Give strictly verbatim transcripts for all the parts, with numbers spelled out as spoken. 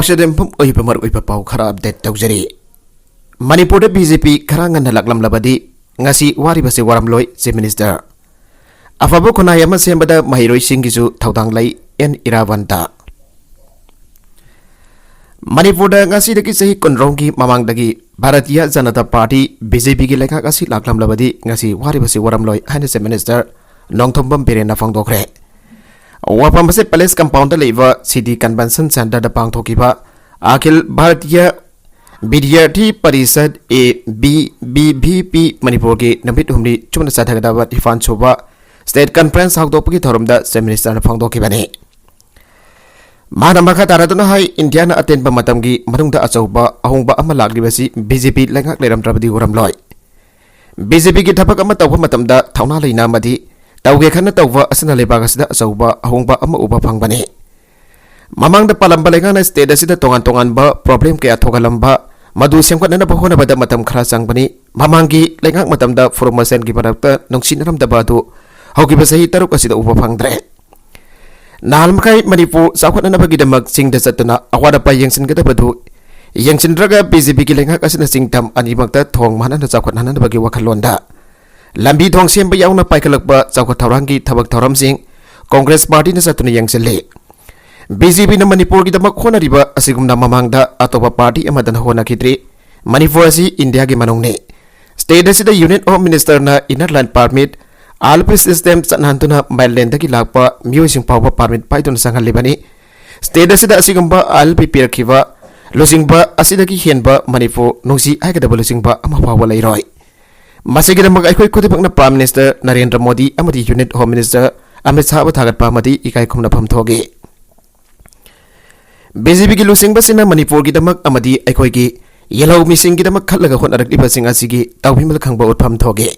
ꯁꯤꯗ ꯌꯨꯝꯐꯝ ꯑꯣꯏꯕ ꯃꯔꯨꯑꯣꯏꯕ ꯄꯥꯎ ꯈꯔ ꯑꯞꯗꯦꯠ ꯇꯧꯖꯔꯤ꯫ ꯃꯅꯤꯄꯨꯔꯗ ꯕꯤ ꯖꯦ ꯄꯤ ꯈꯔ ꯉꯟꯅ ꯂꯥꯛꯂꯝꯂꯕꯗꯤ ꯉꯁꯤ ꯋꯥꯔꯤꯕꯁꯤ ꯋꯥꯔꯝꯂꯣꯏ, Chief Minister꯫ ꯑꯐꯕ ꯈꯨꯟꯅꯥꯏ ꯑꯃ ꯁꯦꯝꯕꯗ ꯃꯍꯩꯔꯣꯏꯁꯤꯡꯒꯤꯁꯨ ꯊꯧꯗꯥꯡ ꯂꯩ, ꯑꯦꯟ ꯏꯔꯥꯕꯟꯇ꯫ ꯃꯅꯤꯄꯨꯔꯗ ꯉꯁꯤꯗꯒꯤ ꯆꯍꯤ ꯀꯨꯟꯔꯣꯝꯒꯤ ꯃꯃꯥꯡꯗꯒꯤ Bharatiya Janata party, B J ꯄꯤꯒꯤ ꯂꯩꯉꯥꯛ ꯑꯁꯤ ꯂꯥꯛꯂꯝꯂꯕꯗꯤ ꯉꯁꯤ ꯋꯥꯔꯤꯕꯁꯤ ꯋꯥꯔꯝꯂꯣꯏ ꯍꯥꯏꯅ Chief Minister ꯅꯣꯡꯊꯣꯝꯕꯝ ꯕꯤꯔꯦꯟꯅ ꯐꯣꯡꯗꯣꯛꯈ꯭ꯔꯦ꯫ ꯋꯥꯐꯝ ꯑꯁꯤ Palace Compoundꯗ ꯂꯩꯕ ꯁꯤꯇꯤ Convention Centreꯗ ꯄꯥꯡꯊꯣꯛꯈꯤꯕ Akhil Bharatiya Vidyarthi Parishad, A B V P, ꯃꯅꯤꯄꯨꯔꯒꯤ ꯅꯨꯃꯤꯠ ꯍꯨꯝꯅꯤ ꯆꯨꯞꯅ ꯆꯠꯊꯒꯗꯕ ꯅꯤꯄꯥꯟ ꯁꯨꯕ State Conference ꯍꯧꯗꯣꯛꯄꯒꯤ ꯊꯧꯔꯝꯗ Chief Ministerꯅ ꯐꯣꯡꯗꯣꯛꯈꯤꯕꯅꯤ꯫ ꯃꯍꯥꯛꯅ ꯃꯈꯥ ꯇꯥꯔꯗꯨꯅ ꯍꯥꯏ, ꯏꯟꯗꯤꯌꯥꯅ ꯑꯇꯦꯟꯕ ꯃꯇꯝꯒꯤ ꯃꯅꯨꯡꯗ ꯑꯆꯧꯕ ꯑꯍꯣꯡꯕ ꯑꯃ ꯂꯥꯛꯂꯤꯕꯁꯤ ꯕꯤ ꯖꯦ ꯄꯤ ꯂꯩꯉꯥꯛ ꯂꯩꯔꯝꯗ꯭ꯔꯕꯗꯤ ꯑꯣꯏꯔꯝꯂꯣꯏ꯫ ꯕꯤ ꯖꯦ ꯄꯤꯒꯤ ꯊꯕꯛ ꯑꯃ ꯇꯧꯕ ꯃꯇꯝꯗ ꯊꯧꯅꯥ ꯂꯩꯅ ꯑꯃꯗꯤ ꯇꯧꯒꯦ ꯈꯟꯅ ꯇꯧꯕ ꯑꯁꯤꯅ ꯂꯩꯕꯥꯛ ꯑꯁꯤꯗ ꯑꯆꯧꯕ ꯑꯍꯣꯡꯕ ꯑꯃ ꯎꯕ ꯐꯪꯕꯅꯤ꯫ ꯃꯃꯥꯡꯗ ꯄꯥꯜꯂꯝꯕ ꯂꯩꯉꯥꯛꯅ state ꯑꯁꯤꯗ ꯇꯣꯉꯥꯟ ꯇꯣꯉꯥꯟꯕ problem ꯀꯌꯥ ꯊꯣꯛꯍꯜꯂꯝꯕ, ꯃꯗꯨ ꯁꯦꯝꯒꯠꯅꯅꯕ ꯍꯣꯠꯅꯕꯗ ꯃꯇꯝ ꯈꯔ ꯆꯪꯕꯅꯤ꯫ ꯃꯃꯥꯡꯒꯤ ꯂꯩꯉꯥꯛ ꯃꯇꯝꯗ ꯐꯨꯔꯨꯞ ꯃꯁꯦꯟꯒꯤ ꯃꯔꯛꯇ ꯅꯨꯡꯁꯤꯅꯔꯝꯗꯕ ꯑꯗꯨ ꯍꯧꯈꯤꯕ ꯆꯍꯤ ꯇꯔꯨꯛ ꯑꯁꯤꯗ ꯎꯕ ꯐꯪꯗ꯭ꯔꯦ꯫ ꯅꯍꯥꯟ ꯃꯈꯩ ꯃꯅꯤꯄꯨꯔ ꯆꯥꯎꯈꯠꯅꯅꯕꯒꯤꯗꯃꯛ ꯆꯤꯡꯗ ꯆꯠꯇꯨꯅ ꯑꯋꯥꯠ ꯑꯄꯥ ꯌꯦꯡꯁꯤꯟꯒꯗꯕꯗꯨ ꯌꯦꯡꯁꯤꯟꯗ꯭ꯔꯒ ꯕꯤ ꯖꯦ ꯄꯤꯒꯤ ꯂꯩꯉꯥꯛ ꯑꯁꯤꯅ ꯆꯤꯡ ꯇꯝ ꯑꯅꯤꯃꯛꯇ ꯊꯣꯡ ꯃꯥꯟꯅꯅ ꯆꯥꯎꯈꯠꯍꯟꯅꯕꯒꯤ ꯋꯥꯈꯜꯂꯣꯟꯗ ꯂꯝꯕꯤ ꯊꯣꯡ ꯁꯦꯝꯕ ꯌꯥꯎꯅ ꯄꯥꯏꯈꯠꯂꯛꯄ ꯆꯥꯎꯈꯠ ꯊꯧꯔꯥꯡꯒꯤ ꯊꯕꯛ ꯊꯧꯔꯝꯁꯤꯡ ꯀꯣꯡꯒ꯭ꯔꯦꯁ ꯄꯥꯔꯇꯤꯅ ꯆꯠꯇꯨꯅ ꯌꯦꯡꯁꯤꯜꯂꯤ꯫ ꯕꯤ ꯖꯦ ꯄꯤꯅ ꯃꯅꯤꯄꯨꯔꯒꯤꯗꯃꯛ ꯍꯣꯠꯅꯔꯤꯕ ꯑꯁꯤꯒꯨꯝꯅ ꯃꯃꯥꯡꯗ ꯑꯇꯣꯞꯄ ꯄꯥꯔꯇꯤ ꯑꯃꯗꯅ ꯍꯣꯠꯅꯈꯤꯗ꯭ꯔꯤ꯫ ꯃꯅꯤꯄꯨꯔ ꯑꯁꯤ ꯏꯟꯗꯤꯌꯥꯒꯤ ꯃꯅꯨꯡꯅꯤ꯫ State ꯑꯁꯤꯗ Union Home Ministerꯅ Inner Line Permit, ꯑꯥꯏ ꯑꯦꯜ ꯄꯤ system ꯆꯠꯅꯍꯟꯗꯨꯅ mainlandꯗꯒꯤ ꯂꯥꯛꯄ ꯃꯤꯑꯣꯏꯁꯤꯡ ꯐꯥꯎꯕ permit ꯄꯥꯏꯗꯨꯅ ꯆꯪꯍꯜꯂꯤꯕꯅꯤ꯫ State ꯑꯁꯤꯗ ꯑꯁꯤꯒꯨꯝꯕ ꯑꯥꯏ ꯑꯦꯜ ꯄꯤ ꯄꯤꯔꯛꯈꯤꯕ ꯂꯨꯆꯤꯡꯕ ꯑꯁꯤꯗꯒꯤ ꯍꯦꯟꯕ ꯃꯅꯤꯄꯨꯔ ꯅꯨꯡꯁꯤ ꯍꯥꯏꯒꯗꯕ ꯂꯨꯆꯤꯡꯕ ꯑꯃ ꯐꯥꯎꯕ ꯂꯩꯔꯣꯏ꯫ ꯃꯁꯤꯒꯤꯗꯃꯛ ꯑꯩꯈꯣꯏ ꯈꯨꯗꯤꯡꯃꯛꯅ Prime Minister ꯅꯔꯦꯟꯗ꯭ꯔ ꯃꯣꯗꯤ ꯑꯃꯗꯤ Union Home Minister ꯑꯃꯤꯠ ꯁꯥꯍꯕꯨ ꯊꯥꯒꯠꯄ ꯑꯃꯗꯤ ꯏꯀꯥꯏ ꯈꯨꯝꯅꯐꯝ ꯊꯣꯛꯏ꯫ ꯕꯤ ꯖꯦ ꯄꯤꯒꯤ ꯂꯨꯆꯤꯡꯕꯁꯤꯡꯅ ꯃꯅꯤꯄꯨꯔꯒꯤꯗꯃꯛ ꯑꯃꯗꯤ ꯑꯩꯈꯣꯏꯒꯤ ꯌꯦꯜꯍꯧꯃꯤꯁꯤꯡꯒꯤꯗꯃꯛ ꯈꯜꯂꯒ ꯍꯣꯠꯅꯔꯛꯂꯤꯕꯁꯤꯡ ꯑꯁꯤꯒꯤ ꯇꯥꯎꯕꯤꯃꯜ ꯈꯪꯕ ꯎꯠꯐꯝ ꯊꯣꯛꯏ꯫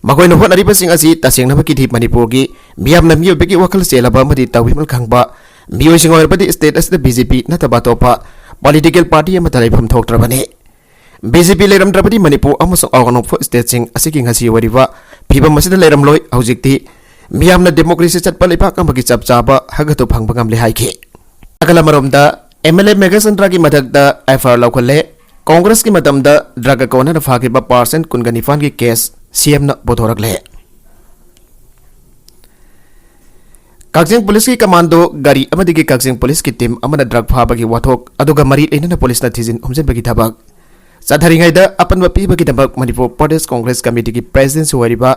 ꯃꯈꯣꯏꯅ ꯍꯣꯠꯅꯔꯤꯕꯁꯤꯡ ꯑꯁꯤ ꯇꯁꯦꯡꯅꯃꯛꯀꯤꯗꯤ ꯃꯅꯤꯄꯨꯔꯒꯤ ꯃꯤꯌꯥꯝꯅ ꯃꯤꯑꯣꯏꯕꯒꯤ ꯋꯥꯈꯜ ꯆꯦꯜꯂꯕ ꯑꯃꯗꯤ ꯇꯥꯎꯕꯤꯃꯜ ꯈꯪꯕ ꯃꯤꯑꯣꯏꯁꯤꯡ ꯑꯣꯏꯔꯕꯗꯤ state ꯑꯁꯤꯗ ꯕꯤ ꯖꯦ ꯄꯤ ꯅꯠꯇꯕ ꯑꯇꯣꯞꯄ political party ꯑꯃꯠꯇ ꯂꯩꯐꯝ ꯊꯣꯛꯇ꯭ꯔꯕꯅꯤ꯫ ꯕꯤ ꯖꯦ ꯄꯤ ꯂꯩꯔꯝꯗ꯭ꯔꯕꯗꯤ ꯃꯅꯤꯄꯨꯔ ꯑꯃꯁꯨꯡ ꯑꯋꯥꯡ ꯅꯣꯡꯄꯣꯛ stateꯁꯤꯡ ꯑꯁꯤꯒꯤ ꯉꯁꯤ ꯑꯣꯏꯔꯤꯕ ꯐꯤꯕꯝ ꯑꯁꯤꯗ ꯂꯩꯔꯝꯂꯣꯏ꯫ ꯍꯧꯖꯤꯛꯇꯤ ꯃꯤꯌꯥꯝꯅ democracy ꯆꯠꯄ ꯂꯩꯕꯥꯛ ꯑꯃꯒꯤ ꯆꯞ ꯆꯥꯕ ꯍꯛ ꯑꯗꯨ ꯐꯪꯕ ꯉꯝꯂꯦ ꯍꯥꯏꯈꯤ꯫ ꯅꯥꯀꯜ ꯑꯃꯔꯣꯝꯗ ꯑꯦꯝ ꯑꯦꯜ ꯑꯦ ꯃꯦꯘꯆꯟꯗ꯭ꯔꯒꯤ ꯃꯊꯛꯇ ꯑꯦꯐ ꯑꯥꯏ ꯑꯥꯔ ꯂꯧꯈꯠꯂꯦ꯫ ꯀꯣꯡꯒ꯭ꯔꯦꯁꯀꯤ ꯃꯇꯝꯗ ꯗ꯭ꯔꯒꯀ ꯀꯣꯟꯅꯅ ꯐꯥꯈꯤꯕ ꯄꯥꯔꯁꯦꯟ ꯀꯨꯟꯒ ꯅꯤꯄꯥꯟꯒꯤ ꯀꯦꯁ ꯁꯤ ꯑꯦꯝꯅ ꯄꯨꯊꯣꯔꯛꯂꯦ꯫ ꯀꯛꯆꯤꯡ ꯄꯨꯂꯤꯁꯀꯤ ꯀꯃꯥꯟꯗꯣ ꯒꯥꯔꯤ ꯑꯃꯗꯒꯤ ꯀꯛꯆꯤꯡ ꯄꯨꯂꯤꯁꯀꯤ ꯇꯤꯝ ꯑꯃꯅ ꯗ꯭ꯔꯒ ꯐꯥꯕꯒꯤ ꯋꯥꯊꯣꯛ ꯑꯗꯨꯒ ꯃꯔꯤ ꯂꯩꯅꯅ ꯄꯨꯂꯤꯁꯅ ꯊꯤꯖꯤꯟ ꯍꯨꯝꯖꯤꯟꯕꯒꯤ ꯊꯕꯛ ꯆꯠꯊꯔꯤꯉꯩꯗ ꯑꯄꯟꯕ ꯄꯤꯕꯒꯤꯗꯃꯛ ꯃꯅꯤꯄꯨꯔ ꯄ꯭ꯔꯗꯦꯁ ꯀꯣꯡꯒ꯭ꯔꯦꯁ ꯀꯃꯤꯇꯤꯒꯤ ꯄ꯭ꯔꯦꯁꯤꯗꯦꯟꯁꯨ ꯑꯣꯏꯔꯤꯕ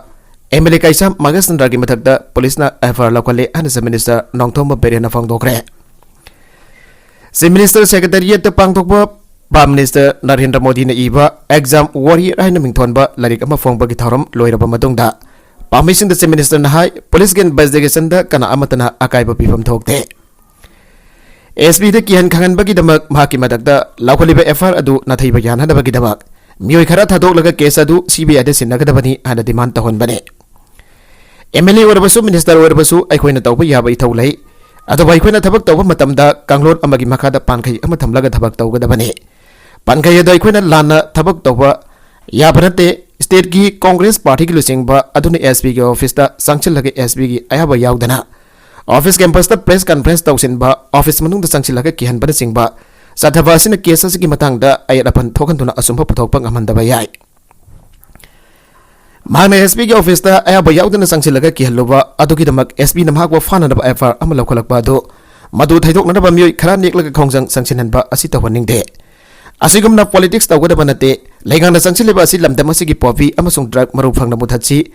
ꯑꯦꯝ ꯑꯦꯜ ꯑꯦ ꯀꯩꯁꯥꯝ ꯃꯥꯒꯦꯁ ꯆꯟꯗ꯭ꯔꯒꯤ ꯃꯊꯛꯇ ꯄꯨꯂꯤꯁꯅ ꯑꯦꯐ ꯑꯥꯏ ꯑꯥꯔ ꯂꯧꯈꯠꯂꯦ ꯍꯥꯏꯅ ꯆꯤꯐ ꯃꯤꯅꯤꯁꯇꯔ ꯅꯣꯡꯊꯣꯝꯕꯝ ꯕꯤꯔꯦꯟꯅ ꯐꯣꯡꯗꯣꯛꯈ꯭ꯔꯦ꯫ ꯆꯤꯐ ꯃꯤꯅꯤꯁꯇꯔ ꯁꯦꯀ꯭ꯔꯦꯇꯔꯤꯌꯦꯠꯇ ꯄꯥꯡꯊꯣꯛꯄ ꯄ꯭ꯔꯥꯏꯝ ꯃꯤꯅꯤꯁꯇꯔ ꯅꯔꯦꯟꯗ꯭ꯔ ꯃꯣꯗꯤꯅ ꯏꯕ ꯑꯦꯛꯖꯥꯝ ꯋꯥꯔꯤꯌꯔ ꯍꯥꯏꯅ ꯃꯤꯡꯊꯣꯟꯕ ꯂꯥꯏꯔꯤꯛ ꯑꯃ ꯐꯣꯡꯕꯒꯤ ꯊꯧꯔꯝ ꯂꯣꯏꯔꯕ ꯃꯇꯨꯡꯗ ꯄꯥꯝꯃꯤꯁꯤꯡꯗ ꯆꯤꯐ ꯃꯤꯅꯤꯁꯇꯔꯅ ꯍꯥꯏ, ꯄꯨꯂꯤꯁꯀꯤ ꯏꯟꯚꯦꯁꯇꯤꯒꯦꯁꯟꯗ ꯀꯅꯥ ꯑꯃꯠꯇꯅ ꯑꯀꯥꯏꯕ ꯄꯤꯐꯝ ꯊꯣꯛꯇꯦ꯫ ꯑꯦꯁ ꯄꯤꯗ ꯀꯤꯍꯟ ꯈꯪꯍꯟꯕꯒꯤꯗꯃꯛ ꯃꯍꯥꯛꯀꯤ ꯃꯊꯛꯇ ꯂꯧꯈꯠꯂꯤꯕ ꯑꯦꯐ ꯑꯥꯏ ꯑꯥꯔ ꯑꯗꯨ ꯅꯥꯊꯩꯕ ꯌꯥꯅꯅꯕꯒꯤꯗꯃꯛ ꯃꯤꯑꯣꯏ ꯈꯔ ꯊꯥꯗꯣꯛꯂꯒ ꯀꯦꯁ ꯑꯗꯨ ꯁꯤ ꯕꯤ ꯑꯥꯏꯗ ꯁꯤꯟꯅꯒꯗꯕꯅꯤ ꯍꯥꯏꯅ ꯗꯤꯃꯥꯟ ꯇꯧꯍꯟꯕꯅꯤ꯫ ꯑꯦꯝ ꯑꯦꯜ ꯑꯦ ꯑꯣꯏꯔꯕꯁꯨ, ꯃꯤꯅꯤꯁꯇꯔ ꯑꯣꯏꯔꯕꯁꯨ ꯑꯩꯈꯣꯏꯅ ꯇꯧꯕ ꯌꯥꯕ ꯏꯊꯧ ꯂꯩ꯫ ꯑꯗꯨꯕꯨ ꯑꯩꯈꯣꯏꯅ ꯊꯕꯛ ꯇꯧꯕ ꯃꯇꯝꯗ ꯀꯥꯡꯂꯣꯟ ꯑꯃꯒꯤ ꯃꯈꯥꯗ ꯄꯥꯟꯈꯩ ꯑꯃ ꯊꯝꯂꯒ ꯊꯕꯛ ꯇꯧꯒꯗꯕꯅꯤ꯫ ꯄꯥꯟꯈꯩ ꯑꯗꯨ ꯑꯩꯈꯣꯏꯅ ꯂꯥꯟꯅ ꯊꯕꯛ ꯇꯧꯕ ꯌꯥꯕ ꯅꯠꯇꯦ꯫ ꯁ꯭ꯇꯦꯠꯀꯤ ꯀꯣꯡꯒ꯭ꯔꯦꯁ ꯄꯥꯔꯇꯤꯒꯤ ꯂꯨꯆꯤꯡꯕ ꯑꯗꯨꯅ ꯑꯦꯁ ꯄꯤꯒꯤ ꯑꯣꯐꯤꯁꯇ ꯆꯪꯁꯤꯜꯂꯒ ꯑꯦꯁ ꯄꯤꯒꯤ ꯑꯌꯥꯕ ꯌꯥꯎꯗꯅ ꯑꯣꯐꯤꯁ ꯀꯦꯝꯄꯁꯇ ꯄ꯭ꯔꯦꯁ ꯀꯟꯐꯔꯦꯟꯁ ꯇꯧꯁꯤꯟꯕ, ꯑꯣꯐꯤꯁ ꯃꯅꯨꯡꯗ ꯆꯪꯁꯤꯜꯂꯒ ꯀꯤꯍꯟꯕꯅꯆꯤꯡꯕ ꯆꯠꯊꯕ ꯑꯁꯤꯅ ꯀꯦꯁ ꯑꯁꯤꯒꯤ ꯃꯇꯥꯡꯗ ꯑꯌꯦꯠ ꯑꯄꯟ ꯊꯣꯛꯍꯟꯗꯨꯅ ꯑꯆꯨꯝꯕ ꯄꯨꯊꯣꯛꯄ ꯉꯝꯍꯟꯗꯕ ꯌꯥꯏ꯫ ꯃꯍꯥꯛꯅ ꯑꯦꯁ ꯄꯤꯒꯤ ꯑꯣꯐꯤꯁꯇ ꯑꯌꯥꯕ ꯌꯥꯎꯗꯅ ꯆꯪꯁꯤꯜꯂꯒ ꯀꯤꯍꯜꯂꯨꯕ ꯑꯗꯨꯒꯤꯗꯃꯛ ꯑꯦꯁ ꯄꯤꯅ ꯃꯍꯥꯛꯄꯨ ꯐꯥꯅꯅꯕ ꯑꯦꯐ ꯑꯥꯏ ꯑꯥꯔ ꯑꯃ ꯂꯧꯈꯠꯂꯛꯄ ꯑꯗꯨ ꯃꯗꯨ ꯊꯩꯗꯣꯛꯅꯅꯕ ꯃꯤꯑꯣꯏ ꯈꯔ ꯅꯦꯛꯂꯒ ꯈꯣꯡꯖꯪ ꯆꯪꯁꯤꯟꯍꯟꯕ ꯑꯁꯤ ꯇꯧꯍꯟꯅꯤꯡꯗꯦ꯫ ꯑꯁꯤꯒꯨꯝꯅ ꯄꯣꯂꯤꯇꯤꯛꯁ ꯇꯧꯒꯗꯕ ꯅꯠꯇꯦ꯫ ꯂꯩꯉꯥꯛꯅ ꯆꯪꯁꯤꯜꯂꯤꯕ ꯑꯁꯤ ꯂꯝꯗꯝ ꯑꯁꯤꯒꯤ ꯄꯣꯄꯤ ꯑꯃꯁꯨꯡ ꯗ꯭ꯔꯒ ꯃꯔꯨ ꯐꯪꯅ ꯃꯨꯊꯠꯁꯤ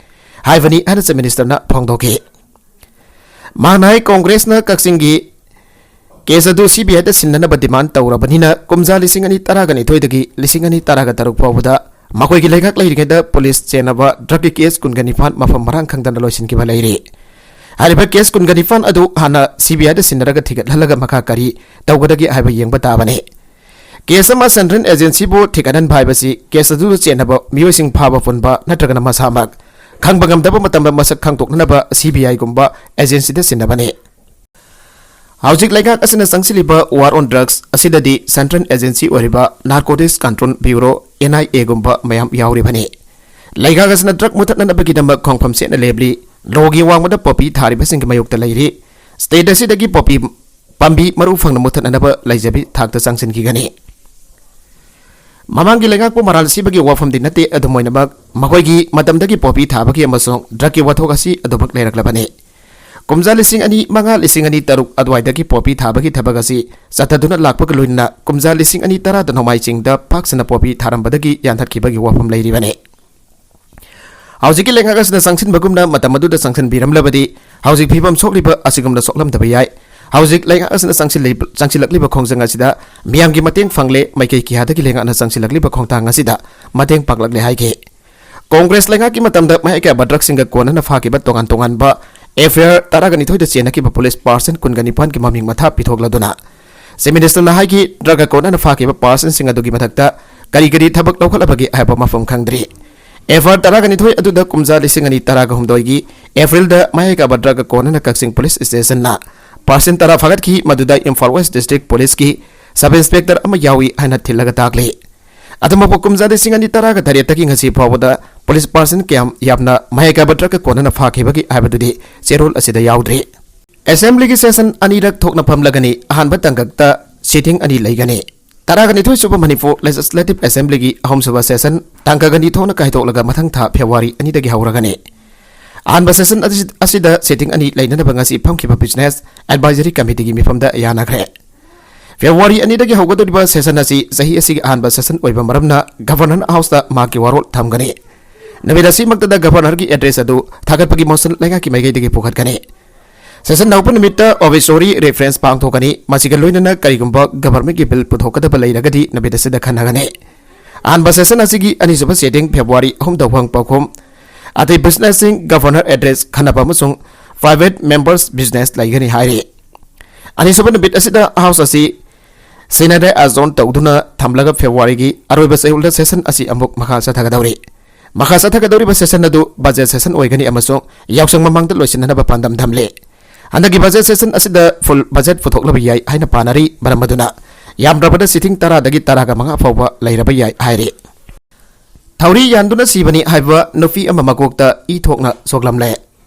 ꯍꯥꯏꯕꯅꯤ ꯍꯥꯏꯅ ꯆꯤꯐ ꯃꯤꯅꯤꯁꯇꯔꯅ ꯐꯣꯡꯗꯣꯛꯈꯤ꯫ ꯃꯍꯥꯛꯅ ꯍꯥꯏ, ꯀꯣꯡꯒ꯭ꯔꯦꯁꯅ ꯀꯛꯆꯤꯡꯒꯤ ꯀꯦꯁ ꯑꯗꯨ ꯁꯤ ꯕꯤ ꯑꯥꯏꯗ ꯁꯤꯟꯅꯅꯕ ꯗꯤꯃꯥꯟ ꯇꯧꯔꯕꯅꯤꯅ ꯀꯨꯝꯖꯥ ꯂꯤꯁꯤꯡ ꯑꯅꯤ ꯇꯔꯥꯒ ꯅꯤꯊꯣꯏꯗꯒꯤ ꯂꯤꯁꯤꯡ ꯑꯅꯤ ꯇꯔꯥꯒ ꯇꯔꯨꯛ ꯐꯥꯎꯕꯗ ꯃꯈꯣꯏꯒꯤ ꯂꯩꯉꯥꯛ ꯂꯩꯔꯤꯉꯩꯗ ꯄꯨꯂꯤꯁ ꯆꯦꯟꯅꯕ ꯗ꯭ꯔꯒꯀꯤ ꯀꯦꯁ ꯀꯨꯟꯒ ꯅꯤꯄꯥꯟ ꯃꯐꯝ ꯃꯔꯥꯡ ꯈꯪꯗꯅ ꯂꯣꯏꯁꯤꯟꯈꯤꯕ ꯂꯩꯔꯤ꯫ ꯍꯥꯏꯔꯤꯕ ꯀꯦꯁ ꯀꯨꯟꯒ ꯅꯤꯄꯥꯟ ꯑꯗꯨ ꯍꯥꯟꯅ ꯁꯤ ꯕꯤ ꯑꯥꯏꯗ ꯁꯤꯟꯅꯔꯒ ꯊꯤꯒꯠꯍꯜꯂꯒ ꯃꯈꯥ ꯀꯔꯤ ꯇꯧꯒꯗꯒꯦ ꯍꯥꯏꯕ ꯌꯦꯡꯕ ꯇꯥꯕꯅꯤ꯫ ꯀꯦꯁ ꯑꯃ ꯁꯦꯟꯇ꯭ꯔꯦꯜ ꯑꯦꯖꯦꯟꯁꯤꯕꯨ ꯊꯤꯒꯠꯍꯟꯕ ꯍꯥꯏꯕꯁꯤ ꯀꯦꯁ ꯑꯗꯨꯗ ꯆꯦꯟꯅꯕ ꯃꯤꯑꯣꯏꯁꯤꯡ ꯐꯥꯕ ꯄꯨꯟꯕ ꯅꯠꯇ꯭ꯔꯒꯅ ꯃꯁꯥꯃꯛ ꯈꯪꯕ ꯉꯝꯗꯕ ꯃꯇꯝꯗ ꯃꯁꯛ ꯈꯪꯗꯣꯛꯅꯅꯕ ꯁꯤ ꯕꯤ ꯑꯥꯏꯒꯨꯝꯕ ꯑꯦꯖꯦꯟꯁꯤꯗ ꯁꯤꯟꯅꯕꯅꯤ꯫ ꯍꯧꯖꯤꯛ ꯂꯩꯉꯥꯛ ꯑꯁꯤꯅ ꯆꯪꯁꯤꯜꯂꯤꯕ ꯋꯥꯔ ꯑꯣꯟ ꯗ꯭ꯔꯒꯁ ꯑꯁꯤꯗꯗꯤ ꯁꯦꯟꯇ꯭ꯔꯦꯜ ꯑꯦꯖꯦꯟꯁꯤ ꯑꯣꯏꯔꯤꯕ ꯅꯥꯔꯀꯣꯇꯤꯛꯁ ꯀꯟꯇ꯭ꯔꯣꯜ ꯕ꯭ꯌꯨꯔꯣ, ꯑꯦꯟ ꯑꯥꯏ ꯑꯦꯒꯨꯝꯕ ꯃꯌꯥꯝ ꯌꯥꯎꯔꯤꯕꯅꯤ꯫ ꯂꯩꯉꯥꯛ ꯑꯁꯤꯅ ꯗ꯭ꯔꯒ ꯃꯨꯊꯠꯅꯅꯕꯒꯤꯗꯃꯛ ꯈꯣꯡꯐꯝ ꯆꯦꯠꯅ ꯂꯦꯞꯂꯤ꯫ ꯂꯣꯒꯤ ꯋꯥꯡꯃꯗ ꯄꯣꯄꯤ ꯊꯥꯔꯤꯕꯁꯤꯡꯒꯤ ꯃꯥꯌꯣꯛꯇ ꯂꯩꯔꯤ꯫ ꯁ꯭ꯇꯦꯠ ꯑꯁꯤꯗꯒꯤ ꯄꯣꯄꯤ ꯄꯥꯝꯕꯤ ꯃꯔꯨ ꯐꯪꯅ ꯃꯨꯊꯠꯅꯅꯕ ꯂꯩꯖꯕꯤ ꯊꯥꯛꯇ ꯆꯪꯁꯤꯟꯈꯤꯒꯅꯤ꯫ ꯃꯃꯥꯡꯒꯤ ꯂꯩꯉꯥꯛꯄꯨ ꯃꯔꯥꯜ ꯁꯤꯕꯒꯤ ꯋꯥꯐꯝꯗꯤ ꯅꯠꯇꯦ, ꯑꯗꯨꯝ ꯑꯣꯏꯅꯃꯛ ꯃꯈꯣꯏꯒꯤ ꯃꯇꯝꯗꯒꯤ ꯄꯣꯄꯤ ꯊꯥꯕꯒꯤ ꯑꯃꯁꯨꯡ ꯗ꯭ꯔꯒꯀꯤ ꯋꯥꯊꯣꯛ ꯑꯁꯤ ꯑꯗꯨꯃꯛ ꯂꯩꯔꯛꯂꯕꯅꯤ꯫ ꯀꯨꯝꯖꯥ ꯂꯤꯁꯤꯡ ꯑꯅꯤ ꯃꯉꯥ, ꯂꯤꯁꯤꯡ ꯑꯅꯤ ꯇꯔꯨꯛ ꯑꯗꯨꯋꯥꯏꯗꯒꯤ ꯄꯣꯄꯤ ꯊꯥꯕꯒꯤ ꯊꯕꯛ ꯑꯁꯤ ꯆꯠꯊꯗꯨꯅ ꯂꯥꯛꯄꯒ ꯂꯣꯏꯅꯅ ꯀꯨꯝꯖꯥ ꯂꯤꯁꯤꯡ ꯑꯅꯤ ꯇꯔꯥꯗ ꯅꯣꯡꯃꯥꯏ ꯆꯤꯡꯗ ꯄꯥꯛ ꯁꯟꯅ ꯄꯣꯄꯤ ꯊꯥꯔꯝꯕꯗꯒꯤ ꯌꯥꯟꯊꯠꯈꯤꯕꯒꯤ ꯋꯥꯐꯝ ꯂꯩꯔꯤꯕꯅꯤ꯫ ꯍꯧꯖꯤꯛꯀꯤ ꯂꯩꯉꯥꯛ ꯑꯁꯤꯅ ꯆꯪꯁꯤꯟꯕꯒꯨꯝꯅ ꯃꯇꯝ ꯑꯗꯨꯗ ꯆꯪꯁꯤꯟꯕꯤꯔꯝꯂꯕꯗꯤ ꯍꯧꯖꯤꯛ ꯐꯤꯕꯝ ꯁꯣꯛꯂꯤꯕ ꯑꯁꯤꯒꯨꯝꯅ ꯁꯣꯛꯂꯝꯗꯕ ꯌꯥꯏ꯫ ꯍꯧꯖꯤꯛ ꯂꯩꯉꯥꯛ ꯑꯁꯤꯅ ꯆꯪꯁꯤꯜꯂꯤ-, ꯆꯪꯁꯤꯜꯂꯛꯂꯤꯕ ꯈꯣꯡꯖꯪ ꯑꯁꯤꯗ ꯃꯤꯌꯥꯝꯒꯤ ꯃꯇꯦꯡ ꯐꯪꯂꯦ, ꯃꯥꯏꯀꯩ ꯀꯌꯥꯗꯒꯤ ꯂꯩꯉꯥꯛꯅ ꯆꯪꯁꯤꯜꯂꯛꯂꯤꯕ ꯈꯣꯡꯊꯥꯡ ꯑꯁꯤꯗ ꯃꯇꯦꯡ ꯄꯥꯡꯂꯛꯂꯦ ꯍꯥꯏꯈꯤ꯫ ꯀꯣꯡꯒ꯭ꯔꯦꯁ ꯂꯩꯉꯥꯛꯀꯤ ꯃꯇꯝꯗ ꯃꯍꯩ ꯀꯌꯥꯕ ꯗ꯭ꯔꯒꯁꯤꯡꯒ ꯀꯣꯟꯅꯅ ꯐꯥꯈꯤꯕ ꯇꯣꯉꯥꯟ ꯇꯣꯉꯥꯟꯕ ꯑꯦꯐ ꯑꯥꯏ ꯑꯥꯔ ꯇꯔꯥꯒ ꯅꯤꯊꯣꯏꯗ ꯆꯦꯟꯅꯈꯤꯕ ꯄꯨꯂꯤꯁ ꯄꯥꯔꯁꯟ ꯀꯨꯟꯒ ꯅꯤꯄꯥꯟꯒꯤ ꯃꯃꯤꯡ ꯃꯊꯥ ꯄꯤꯊꯣꯛꯂꯗꯨꯅ ꯆꯤꯐ ꯃꯤꯅꯤꯁꯇꯔꯅ ꯍꯥꯏꯈꯤ, ꯗ꯭ꯔꯒ ꯀꯣꯟꯅꯅ ꯐꯥꯈꯤꯕ ꯄꯥꯔꯁꯟꯁꯤꯡ ꯑꯗꯨꯒꯤ ꯃꯊꯛꯇ ꯀꯔꯤ ꯀꯔꯤ ꯊꯕꯛ ꯂꯧꯈꯠꯂꯕꯒꯦ ꯍꯥꯏꯕ ꯃꯐꯝ ꯈꯪꯗ꯭ꯔꯤ꯫ ꯑꯦꯐ ꯑꯥꯏ ꯑꯥꯔ ꯇꯔꯥꯒ ꯅꯤꯊꯣꯏ ꯑꯗꯨꯗ ꯀꯨꯝꯖꯥ ꯂꯤꯁꯤꯡ ꯑꯅꯤ ꯇꯔꯥꯒ ꯍꯨꯝꯗꯣꯏꯒꯤ ꯑꯦꯄ꯭ꯔꯤꯜꯗ ꯃꯍꯩ ꯀꯥꯕ ꯗ꯭ꯔꯒ ꯀꯣꯟꯅꯅ ꯀꯛꯆꯤꯡ ꯄꯨꯂꯤꯁ ꯁ꯭ꯇꯦꯁꯟꯅ ꯄꯥꯔꯁꯟ ꯇꯔꯥ ꯐꯥꯒꯠꯈꯤ, ꯃꯗꯨꯗ ꯏꯝꯐꯥꯜ ꯋꯦꯁ ꯗꯤꯁꯇ꯭ꯔꯤꯛ ꯄꯨꯂꯤꯁꯀꯤ ꯁꯕ ꯏꯟꯁꯄꯦꯛꯇꯔ ꯑꯃ ꯌꯥꯎꯏ ꯍꯥꯏꯅ ꯊꯤꯜꯂꯒ ꯇꯥꯛꯂꯤ꯫ ꯑꯗꯨꯃꯛꯄꯨ ꯀꯨꯝꯖꯥ ꯂꯤꯁꯤꯡ ꯑꯅꯤ ꯇꯔꯥꯒ ꯇꯔꯦꯠꯇꯒꯤ ꯉꯁꯤ ꯐꯥꯎꯕꯗ ꯄꯨꯂꯤꯁ ꯄꯥꯔꯁꯟ ꯀꯌꯥꯝ ꯌꯥꯝꯅ ꯃꯍꯩ ꯀꯥꯕ ꯗ꯭ꯔꯒ ꯀꯣꯟꯅꯅ ꯐꯥꯈꯤꯕꯒꯤ ꯍꯥꯏꯕꯗꯨꯗꯤ ꯆꯦꯔꯣꯜ ꯑꯁꯤꯗ ꯌꯥꯎꯗ꯭ꯔꯤ꯫ ꯑꯦꯁꯦꯝꯕ꯭ꯂꯤꯒꯤ ꯁꯦꯁꯟ ꯑꯅꯤꯔꯛ ꯊꯣꯛꯅ ꯐꯝꯂꯒꯅꯤ꯫ ꯑꯍꯥꯟꯕ ꯇꯥꯡꯀꯛꯇ ꯁꯤꯇꯤꯡ ꯑꯅꯤ ꯂꯩꯒꯅꯤ꯫ ꯇꯔꯥꯒ ꯅꯤꯊꯣꯏ ꯁꯨꯕ ꯃꯅꯤꯄꯨꯔ ꯂꯦꯖꯤꯁꯂꯦꯇꯤꯚ ꯑꯦꯁꯦꯝꯕ꯭ꯂꯤꯒꯤ ꯑꯍꯨꯝꯁꯨꯕ ꯁꯦꯁꯟ ꯇꯥꯡꯀꯛ ꯑꯅꯤ ꯊꯣꯛꯅ ꯀꯥꯏꯊꯣꯛꯂꯒ ꯃꯊꯪ ꯊꯥ ꯐꯦꯕ꯭ꯔꯨꯋꯥꯔꯤ ꯑꯅꯤꯗꯒꯤ ꯍꯧꯔꯒꯅꯤ꯫ ꯑꯍꯥꯟꯕ ꯁꯦꯁꯟ ꯑꯁꯤ-, ꯑꯁꯤꯗ ꯁꯤꯇꯤꯡ ꯑꯅꯤ ꯂꯩꯅꯅꯕ ꯉꯁꯤ ꯐꯝꯈꯤꯕ ꯕꯤꯖꯤꯅꯦꯁ ꯑꯦꯗꯚꯥꯏꯖꯔꯤ ꯀꯃꯤꯇꯤꯒꯤ ꯃꯤꯐꯝꯗ ꯌꯥꯅꯈ꯭ꯔꯦ꯫ ꯐꯦꯕ꯭ꯔꯨꯋꯥꯔꯤ ꯑꯅꯤꯗꯒꯤ ꯍꯧꯒꯗꯧꯔꯤꯕ ꯁꯦꯁꯟ ꯑꯁꯤ ꯆꯍꯤ ꯑꯁꯤꯒꯤ ꯑꯍꯥꯟꯕ ꯁꯦꯁꯟ ꯑꯣꯏꯕ ꯃꯔꯝꯅ ꯒꯚꯔꯅꯔ ꯍꯥꯎꯁꯇ ꯃꯍꯥꯛꯀꯤ ꯋꯥꯔꯣꯜ ꯊꯝꯒꯅꯤ꯫ ꯅꯨꯃꯤꯠ ꯑꯁꯤꯃꯛꯇꯗ ꯒꯚꯔꯅꯔꯒꯤ ꯑꯦꯗ꯭ꯔꯦꯁ ꯑꯗꯨ ꯊꯥꯒꯠꯄꯒꯤ ꯃꯣꯁꯟ ꯂꯩꯉꯥꯛꯀꯤ ꯃꯥꯏꯀꯩꯗꯒꯤ ꯄꯨꯈꯠꯀꯅꯤ꯫ ꯁꯦꯁꯟ ꯍꯧꯕ ꯅꯨꯃꯤꯠꯇ ꯑꯣꯕꯤꯁꯣꯔꯤ ꯔꯦꯐꯔꯦꯟꯁ ꯄꯥꯡꯊꯣꯛꯀꯅꯤ꯫ ꯃꯁꯤꯒ ꯂꯣꯏꯅꯅ ꯀꯔꯤꯒꯨꯝꯕ ꯒꯚꯔꯅꯃꯦꯟꯠꯀꯤ ꯕꯤꯜ ꯄꯨꯊꯣꯛꯀꯗꯕ ꯂꯩꯔꯒꯗꯤ ꯅꯨꯃꯤꯠ ꯑꯁꯤꯗ ꯈꯟꯅꯒꯅꯤ꯫ ꯑꯍꯥꯟꯕ ꯁꯦꯁꯟ ꯑꯁꯤꯒꯤ ꯑꯅꯤꯁꯨꯕ ꯁꯤꯇꯤꯡ ꯐꯦꯕ꯭ꯔꯨꯋꯥꯔꯤ ꯑꯍꯨꯝꯗ ꯋꯥꯍꯪ ꯄꯥꯎꯈꯨꯝ ꯑꯇꯩ ꯕꯤꯖꯤꯅꯦꯁꯁꯤꯡ ꯒꯚꯔꯅꯔ ꯑꯦꯗ꯭ꯔꯦꯁ ꯈꯟꯅꯕ ꯑꯃꯁꯨꯡ ꯄ꯭ꯔꯥꯏꯚꯦꯠ ꯃꯦꯝꯕꯔꯁ ꯕꯤꯖꯤꯅꯦꯁ ꯂꯩꯒꯅꯤ ꯍꯥꯏꯔꯤ꯫ ꯑꯅꯤꯁꯨꯕ ꯅꯨꯃꯤꯠ ꯑꯁꯤꯗ ꯍꯥꯎꯁ ꯑꯁꯤ ꯁꯤꯅꯗ ꯑꯦꯖꯣꯔꯟ ꯇꯧꯗꯨꯅ ꯊꯝꯂꯒ ꯐꯦꯕ꯭ꯔꯨꯋꯥꯔꯤꯒꯤ ꯑꯔꯣꯏꯕ ꯆꯌꯣꯜꯗ ꯁꯦꯁꯟ ꯑꯁꯤ ꯑꯃꯨꯛ ꯃꯈꯥ ꯆꯠꯊꯒꯗꯧꯔꯤ꯫ ꯃꯈꯥ ꯆꯠꯊꯒꯗꯧꯔꯤꯕ ꯁꯦꯁꯟ ꯑꯗꯨ ꯕꯖꯦꯠ ꯁꯦꯁꯟ ꯑꯣꯏꯒꯅꯤ ꯑꯃꯁꯨꯡ ꯌꯥꯎꯁꯪ ꯃꯃꯥꯡꯗ ꯂꯣꯏꯁꯤꯟꯅꯅꯕ ꯄꯥꯟꯗꯝ ꯊꯝꯂꯤ꯫ ꯍꯟꯗꯛꯀꯤ ꯕꯖꯦꯠ ꯁꯦꯁꯟ ꯑꯁꯤꯗ ꯐꯨꯜ ꯕꯖꯦꯠ ꯄꯨꯊꯣꯛꯂꯕ ꯌꯥꯏ ꯍꯥꯏꯅ ꯄꯥꯅꯔꯤ, ꯃꯔꯝ ꯑꯗꯨꯅ ꯌꯥꯝꯗ꯭ꯔꯕꯗ ꯁꯤꯇꯤꯡ ꯇꯔꯥꯗꯒꯤ ꯇꯔꯥꯒ ꯃꯉꯥ ꯐꯥꯎꯕ ꯂꯩꯔꯕ ꯌꯥꯏ ꯍꯥꯏꯔꯤ꯫ ꯊꯧꯔꯤ ꯌꯥꯟꯗꯨꯅ ꯁꯤꯕꯅꯤ ꯍꯥꯏꯕ ꯅꯨꯄꯤ ꯑꯃ ꯃꯀꯣꯛꯇ ꯏ ꯊꯣꯛꯅ ꯁꯣꯛꯂꯝꯂꯦ꯫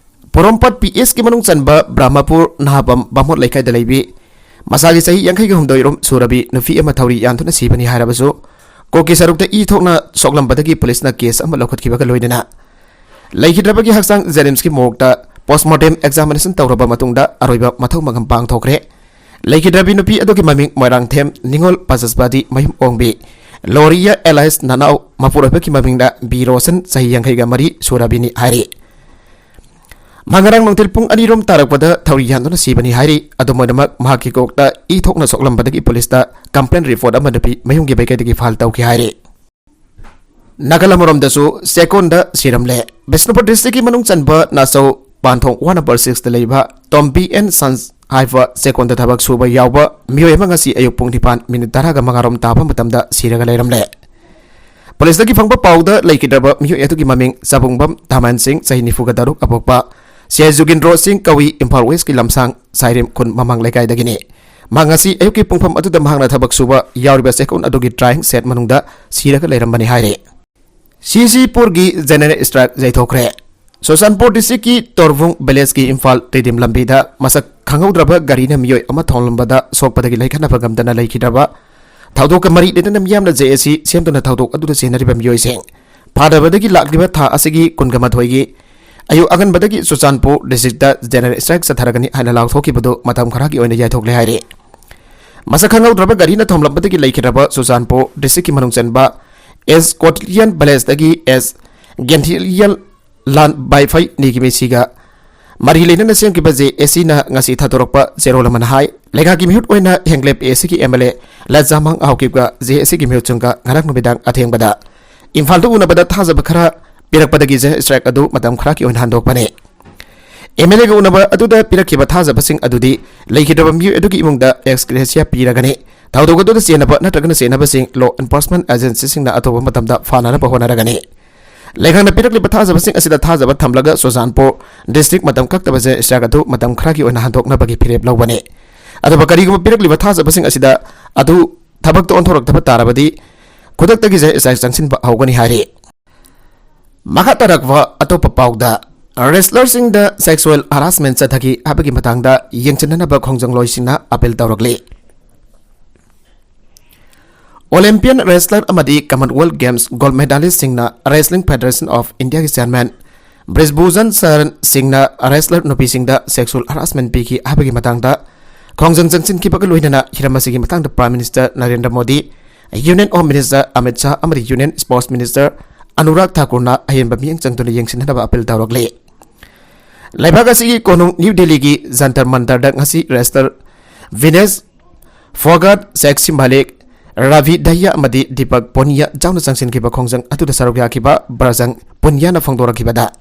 ꯄꯣꯔꯣꯝꯄꯥꯠ ꯄꯤ ꯑꯦꯁꯀꯤ ꯃꯅꯨꯡ ꯆꯟꯕ ꯕ꯭ꯔꯍꯃꯄꯨꯔ ꯅꯍꯥꯕꯝ ꯕꯥꯃꯣꯠ ꯂꯩꯀꯥꯏꯗ ꯂꯩꯕꯤ ꯃꯁꯥꯒꯤ ꯆꯍꯤ ꯌꯥꯡꯈꯩꯒ ꯍꯨꯝꯗꯣꯏ ꯔꯣꯝ ꯁꯨꯔꯕꯤ ꯅꯨꯄꯤ ꯑꯃ ꯊꯧꯔꯤ ꯌꯥꯟꯗꯨꯅ ꯁꯤꯕꯅꯤ ꯍꯥꯏꯔꯕꯁꯨ, ꯀꯣꯛꯀꯤ ꯁꯔꯨꯛꯇ ꯏ ꯊꯣꯛꯅ ꯁꯣꯛꯂꯝꯕꯗꯒꯤ ꯄꯨꯂꯤꯁꯅ ꯀꯦꯁ ꯑꯃ ꯂꯧꯈꯠꯈꯤꯕꯒ ꯂꯣꯏꯅꯅ ꯂꯩꯈꯤꯗ꯭ꯔꯕꯒꯤ ꯍꯛꯆꯥꯡ ꯖꯦꯅꯤꯝꯁꯀꯤ ꯃꯣꯔꯒꯇ ꯄꯣꯁꯃꯣꯔꯇꯦꯝ ꯑꯦꯛꯖꯥꯃꯤꯅꯦꯁꯟ ꯇꯧꯔꯕ ꯃꯇꯨꯡꯗ ꯑꯔꯣꯏꯕ ꯃꯊꯧ ꯃꯉꯝ ꯄꯥꯡꯊꯣꯛꯈ꯭ꯔꯦ꯫ ꯂꯩꯈꯤꯗ꯭ꯔꯕꯤ ꯅꯨꯄꯤ ꯑꯗꯨꯒꯤ ꯃꯃꯤꯡ ꯃꯣꯏꯔꯥꯡꯊꯦꯝ ꯅꯤꯉꯣꯜ ꯄꯁꯁꯄꯥꯗꯤ ꯃꯌꯨꯝ ꯑꯣꯡꯕꯤ ꯂꯣꯔꯤꯌꯥ ꯑꯦꯂꯥꯏꯁ ꯅꯅꯥꯎ ꯃꯄꯨꯔꯣꯏꯕꯒꯤ ꯃꯃꯤꯡꯗ ꯕꯤ ꯔꯣꯁꯟ, ꯆꯍꯤ ꯌꯥꯡꯈꯩꯒ ꯃꯔꯤ ꯁꯨꯔꯕꯤꯅꯤ ꯍꯥꯏꯔꯤ꯫ ꯃꯍꯥꯛ ꯉꯔꯥꯡ ꯅꯨꯡꯊꯤꯜ ꯄꯨꯡ ꯑꯅꯤ ꯔꯣꯝ ꯇꯥꯔꯛꯄꯗ ꯊꯧꯔꯤ ꯌꯥꯟꯗꯨꯅ ꯁꯤꯕꯅꯤ ꯍꯥꯏꯔꯤ꯫ ꯑꯗꯨꯝ ꯑꯣꯏꯅꯃꯛ, ꯃꯍꯥꯛꯀꯤ ꯀꯣꯛꯇ ꯏ ꯊꯣꯛꯅ ꯁꯣꯛꯂꯝꯕꯗꯒꯤ ꯄꯨꯂꯤꯁꯇ ꯀꯝꯄ꯭ꯂꯦꯟ ꯔꯤꯄꯣꯔꯠ ꯑꯃ ꯅꯨꯄꯤ ꯃꯌꯨꯝꯒꯤ ꯃꯥꯏꯀꯩꯗꯒꯤ ꯐꯥꯏꯜ ꯇꯧꯈꯤ ꯍꯥꯏꯔꯤ꯫ ꯅꯥꯀꯜ ꯑꯃꯔꯣꯝꯗꯁꯨ ꯆꯦꯛꯀꯣꯟꯗ ꯁꯤꯔꯝꯂꯦ꯫ ꯕꯤꯁꯅꯨꯄꯨꯔ ꯗꯤꯁꯇ꯭ꯔꯤꯛꯀꯤ ꯃꯅꯨꯡ ꯆꯟꯕ ꯅꯥꯆꯧ ꯄꯥꯟꯊꯣꯡ ꯋꯥꯟ ꯅꯝꯕꯔ ꯁꯤꯛꯁꯇ ꯂꯩꯕ ꯇꯣꯝꯕꯤ ꯑꯦꯟ ꯁꯟꯁ ꯍꯥꯏꯕ ꯆꯦꯛꯀꯣꯟꯗ ꯊꯕꯛ ꯁꯨꯕ ꯌꯥꯎꯕ ꯃꯤꯑꯣꯏ ꯑꯃ ꯉꯁꯤ ꯑꯌꯨꯛ ꯄꯨꯡ ꯅꯤꯄꯥꯟ ꯃꯤꯅꯤꯠ ꯇꯔꯥꯒ ꯃꯉꯥ ꯔꯣꯝ ꯇꯥꯕ ꯃꯇꯝꯗ ꯁꯤꯔꯒ ꯂꯩꯔꯝꯂꯦ꯫ ꯄꯨꯂꯤꯁꯇꯒꯤ ꯐꯪꯕ ꯄꯥꯎꯗ ꯂꯩꯈꯤꯗ꯭ꯔꯕ ꯃꯤꯑꯣꯏ ꯑꯗꯨꯒꯤ ꯃꯃꯤꯡ ꯆꯕꯨꯡꯕꯝ ꯊꯥꯃꯟ ꯁꯤꯡ, ꯆꯍꯤ ꯅꯤꯐꯨꯒ ꯇꯔꯨꯛ ꯑꯄꯣꯛꯄ, ꯁꯦ ꯖꯨꯒꯤꯟꯗ꯭ꯔꯣ ꯁꯤꯡ ꯀꯧꯏ, ꯏꯝꯐꯥꯜ ꯋꯦꯁꯀꯤ ꯂꯝꯁꯥꯡ ꯁꯥꯏꯔꯦꯝ ꯈꯨꯟ ꯃꯃꯥꯡ ꯂꯩꯀꯥꯏꯗꯒꯤꯅꯤ꯫ ꯃꯍꯥꯛ ꯉꯁꯤ ꯑꯌꯨꯛꯀꯤ ꯄꯨꯡꯐꯝ ꯑꯗꯨꯗ ꯃꯍꯥꯛꯅ ꯊꯕꯛ ꯁꯨꯕ ꯌꯥꯎꯔꯤꯕ ꯆꯦꯛꯀꯣꯟ ꯑꯗꯨꯒꯤ ꯗ꯭ꯔꯥꯏꯌꯤꯡ ꯁꯦꯗ ꯃꯅꯨꯡꯗ ꯁꯤꯔꯒ ꯂꯩꯔꯝꯕꯅꯤ ꯍꯥꯏꯔꯤ꯫ ꯁꯤ ꯁꯤ ꯄꯨꯔꯒꯤ ꯖꯦꯅꯔꯦꯜ ꯁ꯭ꯇ꯭ꯔꯥꯏꯛ ꯌꯩꯊꯣꯛꯈ꯭ꯔꯦ꯫ ꯆꯨꯔꯆꯥꯟꯄꯨꯔ ꯗꯤꯁꯇ꯭ꯔꯤꯛꯀꯤ ꯇꯣꯔꯕꯨꯡ ꯚꯤꯂꯦꯖꯀꯤ ꯏꯝꯐꯥꯜ ꯇꯤꯗꯤꯝ ꯂꯝꯕꯤꯗ ꯃꯁꯛ ꯈꯪꯍꯧꯗ꯭ꯔꯕ ꯒꯥꯔꯤꯅ ꯃꯤꯑꯣꯏ ꯑꯃ ꯊꯣꯝꯂꯝꯕꯗ ꯁꯣꯛꯄꯗꯒꯤ ꯂꯩꯈꯠꯅꯕ ꯉꯝꯗꯅ ꯂꯩꯈꯤꯗ꯭ꯔꯕ ꯊꯧꯗꯣꯛꯀ ꯃꯔꯤ ꯂꯩꯅꯅ ꯃꯤꯌꯥꯝꯅ ꯖꯦ ꯑꯦ ꯁꯤ ꯁꯦꯝꯗꯨꯅ ꯊꯧꯗꯣꯛ ꯑꯗꯨꯗ ꯆꯦꯟꯅꯔꯤꯕ ꯃꯤꯑꯣꯏꯁꯤꯡ ꯐꯥꯗꯕꯗꯒꯤ ꯂꯥꯛꯂꯤꯕ ꯊꯥ ꯑꯁꯤꯒꯤ ꯀꯨꯟꯒ ꯃꯥꯊꯣꯏꯒꯤ ꯑꯌꯨꯛ ꯑꯉꯟꯕꯗꯒꯤ ꯆꯨꯔꯆꯥꯟꯄꯨꯔ ꯗꯤꯁꯇ꯭ꯔꯤꯛꯇ ꯖꯦꯅꯔꯦꯜ ꯁ꯭ꯇ꯭ꯔꯥꯏꯛ ꯆꯠꯊꯔꯒꯅꯤ ꯍꯥꯏꯅ ꯂꯥꯎꯊꯣꯛꯈꯤꯕꯗꯨ ꯃꯇꯝ ꯈꯔꯒꯤ ꯑꯣꯏꯅ ꯌꯥꯏꯊꯣꯛꯂꯦ ꯍꯥꯏꯔꯤ꯫ ꯃꯁꯛ ꯈꯪꯍꯧꯗ꯭ꯔꯕ ꯒꯥꯔꯤꯅ ꯊꯣꯝꯂꯝꯕꯗꯒꯤ ꯂꯩꯈꯤꯗ꯭ꯔꯕ ꯆꯨꯔꯆꯥꯟꯄꯨꯔ ꯗꯤꯁꯇ꯭ꯔꯤꯛꯀꯤ ꯃꯅꯨꯡ ꯆꯟꯕ ꯑꯦꯁ ꯀꯣꯇꯤꯂꯤꯌꯟ ꯚꯤꯂꯦꯖꯇꯒꯤ ꯑꯦꯁ ꯒꯦꯟꯊꯤꯂꯤꯌꯟ ꯂꯥꯟ ꯕꯥꯏꯐꯩ ꯅꯤꯒꯤꯃꯤꯁꯤꯒ ꯃꯔꯤ ꯂꯩꯅꯅ ꯁꯦꯝꯈꯤꯕ ꯖꯦ ꯑꯦ ꯁꯤꯅ ꯉꯁꯤ ꯊꯥꯗꯣꯔꯛꯄ ꯆꯦꯔꯣꯜ ꯑꯃꯅ ꯍꯥꯏ, ꯂꯩꯉꯥꯛꯀꯤ ꯃꯤꯍꯨꯠ ꯑꯣꯏꯅ ꯍꯦꯡꯂꯦꯞ ꯑꯦ ꯁꯤꯒꯤ ꯑꯦꯝ ꯑꯦꯜ ꯑꯦ ꯂꯖꯥꯃꯥꯡ ꯑꯥꯎꯀꯤꯞꯀ ꯖꯦ ꯑꯦ ꯁꯤꯒꯤ ꯃꯤꯍꯨꯠꯁꯤꯡꯒ ꯉꯔꯥꯡ ꯅꯨꯃꯤꯗꯥꯡ ꯑꯊꯦꯡꯕꯗ ꯏꯝꯐꯥꯜꯗ ꯎꯅꯕꯗ ꯊꯥꯖꯕ ꯈꯔ ꯄꯤꯔꯛꯄꯗꯒꯤ ꯖꯦꯅꯔꯦꯜ ꯁ꯭ꯇ꯭ꯔꯥꯏꯛ ꯑꯗꯨ ꯃꯇꯝ ꯈꯔꯒꯤ ꯑꯣꯏꯅ ꯍꯟꯗꯣꯛꯄꯅꯤ꯫ ꯑꯦꯝ ꯑꯦꯜ ꯑꯦꯒ ꯎꯅꯕ ꯑꯗꯨꯗ ꯄꯤꯔꯛꯈꯤꯕ ꯊꯥꯖꯕꯁꯤꯡ ꯑꯗꯨꯗꯤ ꯂꯩꯈꯤꯗ꯭ꯔꯕ ꯃꯤꯑꯣꯏ ꯑꯗꯨꯒꯤ ꯏꯃꯨꯡꯗ ꯑꯦꯛꯁ ꯒ꯭ꯔꯦꯁꯤꯌꯥ ꯄꯤꯔꯒꯅꯤ꯫ ꯊꯧꯗꯣꯛ ꯑꯗꯨꯗ ꯆꯦꯟꯅꯕ ꯅꯠꯇ꯭ꯔꯒꯅ ꯆꯦꯟꯅꯕꯁꯤꯡ ꯂꯣ ꯑꯦꯟꯐꯣꯔꯁꯃꯦꯟ ꯑꯦꯖꯦꯟꯁꯤꯁꯤꯡꯅ ꯑꯊꯨꯕ ꯃꯇꯝꯗ ꯐꯥꯅꯅꯕ ꯍꯣꯠꯅꯔꯒꯅꯤ꯫ ꯂꯩꯉꯥꯛꯅ ꯄꯤꯔꯛꯂꯤꯕ ꯊꯥꯖꯕꯁꯤꯡ ꯑꯁꯤꯗ ꯊꯥꯖꯕ ꯊꯝꯂꯒ ꯆꯨꯔꯆꯥꯟꯄꯨꯔ ꯗꯤꯁꯇ꯭ꯔꯤꯛ ꯃꯇꯝ ꯀꯛꯇꯕ ꯖꯦꯅꯔꯦꯜ ꯁ꯭ꯇ꯭ꯔꯥꯏꯛ ꯑꯗꯨ ꯃꯇꯝ ꯈꯔꯒꯤ ꯑꯣꯏꯅ ꯍꯟꯗꯣꯛꯅꯕꯒꯤ ꯐꯤꯔꯦꯞ ꯂꯧꯕꯅꯤ꯫ ꯑꯗꯨꯕꯨ ꯀꯔꯤꯒꯨꯝꯕ ꯄꯤꯔꯛꯂꯤꯕ ꯊꯥꯖꯕꯁꯤꯡ ꯑꯁꯤꯗ ꯑꯗꯨ ꯊꯕꯛꯇ ꯑꯣꯟꯊꯣꯔꯛꯇꯕ ꯇꯥꯔꯕꯗꯤ ꯈꯨꯗꯛꯇꯒꯤ ꯖꯦꯅꯔꯦꯜ ꯁ꯭ꯇ꯭ꯔꯥꯏꯛ ꯆꯪꯁꯤꯟꯕ ꯍꯧꯒꯅꯤ ꯍꯥꯏꯔꯤ꯫ ꯃꯈꯥ ꯇꯥꯔꯛꯄ ꯑꯇꯣꯞꯄ ꯄꯥꯎꯗ, Wrestlerꯁꯤꯡꯗ sexual harassment ꯆꯠꯊꯈꯤ ꯍꯥꯏꯕꯒꯤ ꯃꯇꯥꯡꯗ ꯌꯦꯡꯁꯤꯟꯅꯅꯕ ꯈꯣꯡꯖꯪꯂꯣꯏꯁꯤꯡꯅ appeal ꯇꯧꯔꯛꯂꯤ꯫ Olympian wrestler ꯑꯃꯗꯤ Commonwealth Games gold medalistꯁꯤꯡꯅ Wrestling Federation of Indiaꯒꯤ chairman ꯕ꯭ꯔꯤꯖꯚꯨꯖꯟ ꯁꯔꯟ ꯁꯤꯡꯅ wrestler ꯅꯨꯄꯤꯁꯤꯡꯗ sexual harassment ꯄꯤꯈꯤ ꯍꯥꯏꯕꯒꯤ ꯃꯇꯥꯡꯗ ꯈꯣꯡꯖꯪ ꯆꯪꯁꯤꯟꯈꯤꯕꯒ ꯂꯣꯏꯅꯅ ꯍꯤꯔꯝ ꯑꯁꯤꯒꯤ ꯃꯇꯥꯡꯗ Prime Minister Narendra Modi, Union Home Minister Amit Shah ꯑꯃꯗꯤ Union Sports Minister ꯑꯅꯨꯔꯥꯒ ꯊꯥꯀꯨꯔꯅ ꯑꯍꯦꯟꯕ ꯃꯤꯠꯌꯦꯡ ꯆꯪꯗꯨꯅ ꯌꯦꯡꯁꯤꯟꯅꯅꯕ appeal ꯇꯧꯔꯛꯂꯤ꯫ ꯂꯩꯕꯥꯛ ꯑꯁꯤꯒꯤ ꯀꯣꯅꯨꯡ ꯅ꯭ꯌꯨ ꯗꯦꯜꯂꯤꯒꯤ ꯖꯟꯇꯔ ꯃꯟꯇꯔꯗ ꯉꯁꯤ wrestler ꯚꯤꯅꯦꯁ ꯐꯣꯒꯥꯠ, ꯁꯦꯛꯁꯤ ꯃꯥꯂꯤꯛ, ꯔꯥꯚꯤ ꯗꯍꯤꯌꯥ ꯑꯃꯗꯤ ꯗꯤꯄꯛ ꯄꯣꯅꯤꯌꯥ ꯌꯥꯎꯅ ꯆꯪꯁꯤꯟꯈꯤꯕ ꯈꯣꯡꯖꯪ ꯑꯗꯨꯗ ꯁꯔꯨꯛ ꯌꯥꯈꯤꯕ ꯕ꯭ꯔꯖꯪ ꯄꯨꯅꯤꯌꯥꯅ ꯐꯣꯡꯗꯣꯔꯛꯈꯤꯕꯗ,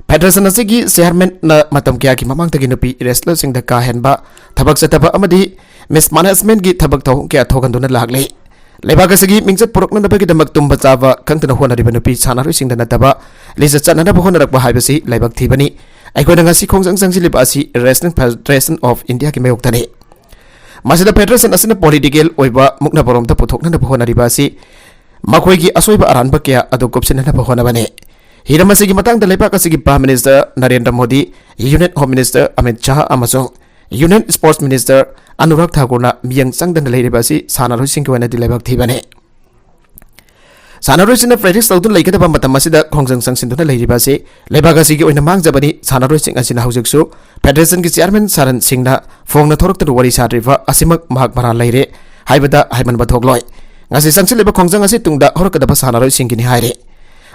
federation ꯑꯁꯤꯒꯤ chairmanꯅ ꯃꯇꯝ ꯀꯌꯥꯒꯤ ꯃꯃꯥꯡꯗꯒꯤ ꯅꯨꯄꯤ wrestlerꯁꯤꯡꯗ ꯀꯥ ꯍꯦꯟꯕ ꯊꯕꯛ ꯆꯠꯊꯕ ꯑꯃꯗꯤ mismanagement ꯊꯕꯛ ꯊꯧꯑꯣꯡ ꯀꯌꯥ ꯊꯣꯛꯍꯟꯗꯨꯅ ꯂꯥꯛꯂꯤ꯫ ꯂꯩꯕꯥꯛ ꯑꯁꯤꯒꯤ ꯃꯤꯡꯆꯠ ꯄꯨꯔꯛꯅꯅꯕꯒꯤꯗꯃꯛ ꯇꯨꯝꯕ ꯆꯥꯕ ꯈꯪꯗꯅ ꯍꯣꯠꯅꯔꯤꯕ ꯅꯨꯄꯤ ꯁꯥꯟꯅꯔꯣꯏꯁꯤꯡꯗ ꯅꯠꯇꯕ, ꯂꯤꯆꯠ ꯆꯠꯅꯅꯕ ꯍꯣꯠꯅꯔꯛꯄ ꯍꯥꯏꯕꯁꯤ ꯂꯥꯏꯕꯛ ꯊꯤꯕꯅꯤ꯫ ꯑꯩꯈꯣꯏꯅ ꯉꯁꯤ ꯈꯣꯡꯖꯪ ꯆꯪꯁꯤꯜꯂꯤꯕ ꯑꯁꯤ Wrestling Federation of Indiaꯒꯤ ꯃꯥꯌꯣꯛꯇꯅꯤ꯫ ꯃꯁꯤꯗ federation ꯑꯁꯤꯅ political ꯑꯣꯏꯕ ꯃꯨꯛꯅꯕꯔꯣꯝꯗ ꯄꯨꯊꯣꯛꯅꯅꯕ ꯍꯣꯠꯅꯔꯤꯕ ꯑꯁꯤ ꯃꯈꯣꯏꯒꯤ ꯑꯁꯣꯏꯕ ꯑꯔꯥꯟꯕ ꯀꯌꯥ ꯑꯗꯨ ꯀꯨꯞꯁꯤꯟꯅꯅꯕ ꯍꯣꯠꯅꯕꯅꯤ꯫ ꯍꯤꯔꯝ ꯑꯁꯤꯒꯤ ꯃꯇꯥꯡꯗ ꯂꯩꯕꯥꯛ ꯑꯁꯤꯒꯤ Prime Minister Narendra Modi, Union Home Minister Amit Shah ꯑꯃꯁꯨꯡ Union Sports Minister ꯑꯅꯨꯔꯥꯒ ꯊꯥꯀꯨꯔꯅ ꯃꯤꯠꯌꯦꯡ ꯆꯪꯗꯅ ꯂꯩꯔꯤꯕ ꯑꯁꯤ ꯁꯥꯟꯅꯔꯣꯏꯁꯤꯡꯒꯤ ꯑꯣꯏꯅꯗꯤ ꯂꯥꯏꯕꯛ ꯊꯤꯕꯅꯤ꯫ ꯁꯥꯟꯅꯔꯣꯏꯁꯤꯡꯅ practice ꯇꯧꯗꯨꯅ ꯂꯩꯒꯗꯕ ꯃꯇꯝ ꯑꯁꯤꯗ ꯈꯣꯡꯖꯪ ꯆꯪꯁꯤꯟꯗꯨꯅ ꯂꯩꯔꯤꯕ ꯑꯁꯤ ꯂꯩꯕꯥꯛ ꯑꯁꯤꯒꯤ ꯑꯣꯏꯅ ꯃꯥꯡꯖꯕꯅꯤ꯫ ꯁꯥꯟꯅꯔꯣꯏꯁꯤꯡ ꯑꯁꯤꯅ ꯍꯧꯖꯤꯛꯁꯨ federationꯒꯤ chairman ꯁꯔꯟ ꯁꯤꯡꯅ ꯐꯣꯡꯅ ꯊꯣꯔꯛꯇꯨꯅ ꯋꯥꯔꯤ ꯁꯥꯗ꯭ꯔꯤꯕ ꯑꯁꯤꯃꯛ ꯃꯍꯥꯛ ꯃꯔꯥꯜ ꯂꯩꯔꯦ ꯍꯥꯏꯕꯗ ꯍꯥꯏꯃꯟꯕ ꯊꯣꯛꯂꯣꯏ꯫ ꯉꯁꯤ ꯆꯪꯁꯤꯜꯂꯤꯕ ꯈꯣꯡꯖꯪ ꯑꯁꯤ ꯇꯨꯡꯗ ꯍꯧꯔꯛꯀꯗꯕ ꯁꯥꯟꯅꯔꯣꯏꯁꯤꯡꯒꯤꯅꯤ ꯍꯥꯏꯔꯦ꯫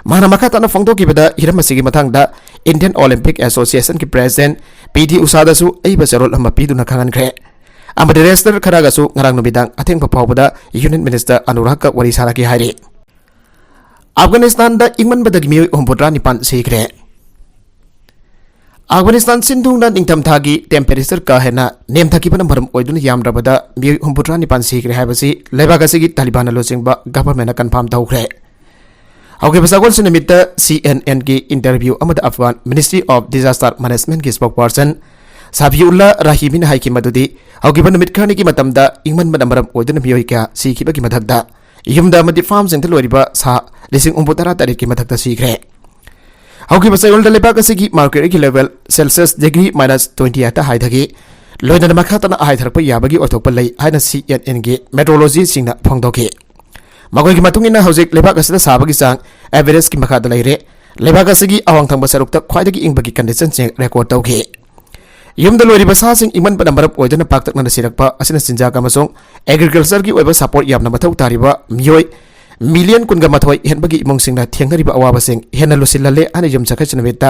ꯃꯍꯥꯛꯅ ꯃꯈꯥ ꯇꯥꯅ ꯐꯣꯡꯗꯣꯛꯈꯤꯕꯗ, ꯍꯤꯔꯝ ꯑꯁꯤꯒꯤ ꯃꯇꯥꯡꯗ Indian Olympic Associationꯒꯤ president ꯄꯤ ꯇꯤ ꯎꯁꯥꯗꯁꯨ ꯑꯏꯕ ꯆꯦꯔꯣꯜ ꯑꯃ ꯄꯤꯗꯨꯅ ꯈꯪꯍꯟꯈ꯭ꯔꯦ꯫ ꯑꯃꯗꯤ wrestler ꯈꯔꯒꯁꯨ ꯉꯔꯥꯡ ꯅꯨꯃꯤꯗꯥꯡ ꯑꯊꯦꯡꯕ ꯐꯥꯎꯕꯗ Union Minister ꯑꯅꯨꯔꯥꯒꯀ ꯋꯥꯔꯤ ꯁꯥꯅꯈꯤ ꯍꯥꯏꯔꯤ꯫ ꯑꯐꯒꯥꯅꯤꯁꯇꯥꯟꯗ ꯏꯪꯃꯟꯕꯗꯒꯤ ꯃꯤꯑꯣꯏ ꯍꯨꯝꯐꯨꯇꯔꯥ ꯅꯤꯄꯥꯟ ꯁꯤꯈ꯭ꯔꯦ꯫ ꯑꯐꯒꯥꯅꯤꯁꯇꯥꯟ ꯁꯤꯟ ꯊꯨꯡꯅ ꯅꯤꯡꯊꯝꯊꯥꯒꯤ temperature ꯀꯥ ꯍꯦꯟꯅ ꯅꯦꯝꯊꯈꯤꯕꯅ ꯃꯔꯝ ꯑꯣꯏꯗꯨꯅ ꯌꯥꯝꯗ꯭ꯔꯕꯗ ꯃꯤꯑꯣꯏ ꯍꯨꯝꯐꯨꯇꯔꯥ ꯅꯤꯄꯥꯟ ꯁꯤꯈ꯭ꯔꯦ ꯍꯥꯏꯕꯁꯤ ꯂꯩꯕꯥꯛ ꯑꯁꯤꯒꯤ ꯇꯥꯂꯤꯕꯥꯟꯅ ꯂꯨꯆꯤꯡꯕ governmentꯅ confirm ꯇꯧꯈ꯭ꯔꯦ꯫ ꯍꯧꯈꯤꯕ ꯁꯒꯣꯜꯁꯦꯟ ꯅꯨꯃꯤꯠꯇ ꯁꯤ ꯑꯦꯟ ꯑꯦꯟꯒꯤ interview ꯑꯃꯗ Afghan Ministry of Disaster Managementꯀꯤ spokesperson ꯁꯥꯐꯤꯎꯜꯂꯥ ꯔꯥꯍꯤꯃꯤꯅ ꯍꯥꯏꯈꯤ ꯃꯗꯨꯗꯤ, ꯍꯧꯈꯤꯕ ꯅꯨꯃꯤꯠ ꯈꯔꯅꯤꯒꯤ ꯃꯇꯝꯗ ꯏꯪꯃꯟꯕꯅ ꯃꯔꯝ ꯑꯣꯏꯗꯨꯅ ꯃꯤꯑꯣꯏ ꯀꯌꯥ ꯁꯤꯈꯤꯕꯒꯤ ꯃꯊꯛꯇ, ꯌꯨꯝꯗ ꯑꯃꯗꯤ farmꯁꯤꯡꯗ ꯂꯣꯏꯔꯤꯕ ꯁꯥ ꯂꯤꯁꯤꯡ ꯍꯨꯝꯐꯨ ꯇꯔꯥ ꯇꯔꯦꯠꯀꯤ ꯃꯊꯛꯇ ꯁꯤꯈ꯭ꯔꯦ꯫ ꯍꯧꯈꯤꯕ ꯆꯌꯣꯜꯗ ꯂꯩꯕꯥꯛ ꯑꯁꯤꯒꯤ mercuryꯒꯤ level Celsius degree minus twenty eight ꯍꯥꯏꯊꯈꯤ꯫ ꯂꯣꯏꯅꯅ ꯃꯈꯥ ꯇꯥꯅ ꯍꯥꯏꯊꯔꯛꯄ ꯌꯥꯕꯒꯤ ꯑꯣꯏꯊꯣꯛꯄ ꯂꯩ ꯍꯥꯏꯅ C N Nꯒꯤ meteorologyꯁꯤꯡꯅ ꯐꯣꯡꯗꯣꯛꯈꯤ꯫ ꯃꯈꯣꯏꯒꯤ ꯃꯇꯨꯡ ꯏꯟꯅ ꯍꯧꯖꯤꯛ ꯂꯩꯕꯥꯛ ꯑꯁꯤꯗ ꯁꯥꯕꯒꯤ ꯆꯥꯡ averageꯀꯤ ꯃꯈꯥꯗ ꯂꯩꯔꯦ꯫ ꯂꯩꯕꯥꯛ ꯑꯁꯤꯒꯤ ꯑꯋꯥꯡ ꯊꯪꯕ ꯁꯔꯨꯛꯇ ꯈ꯭ꯋꯥꯏꯗꯒꯤ ꯏꯪꯕꯒꯤ conditionꯁꯤꯡ record ꯇꯧꯈꯤ꯫ ꯌꯨꯝꯗ ꯂꯣꯏꯔꯤꯕ ꯁꯥꯁꯤꯡ ꯏꯪꯃꯟꯕꯅ ꯃꯔꯝ ꯑꯣꯏꯗꯨꯅ ꯄꯥꯛꯇꯛꯅꯅ ꯁꯤꯔꯛꯄ ꯑꯁꯤꯅ ꯆꯤꯟꯖꯥꯛ ꯑꯃꯁꯨꯡ agricultureꯒꯤ ꯑꯣꯏꯕ support ꯌꯥꯝꯅ ꯃꯊꯧ ꯇꯥꯔꯤꯕ ꯃꯤꯑꯣꯏ million ꯀꯨꯟꯒ ꯃꯥꯊꯣꯏ ꯍꯦꯟꯕꯒꯤ ꯏꯃꯨꯡꯁꯤꯡꯅ ꯊꯦꯡꯅꯔꯤꯕ ꯑꯋꯥꯕꯁꯤꯡ ꯍꯦꯟꯅ ꯂꯨꯁꯤꯜꯍꯜꯂꯦ ꯍꯥꯏꯅ ꯌꯨꯝꯁꯀꯩꯁ ꯅꯨꯃꯤꯠꯇ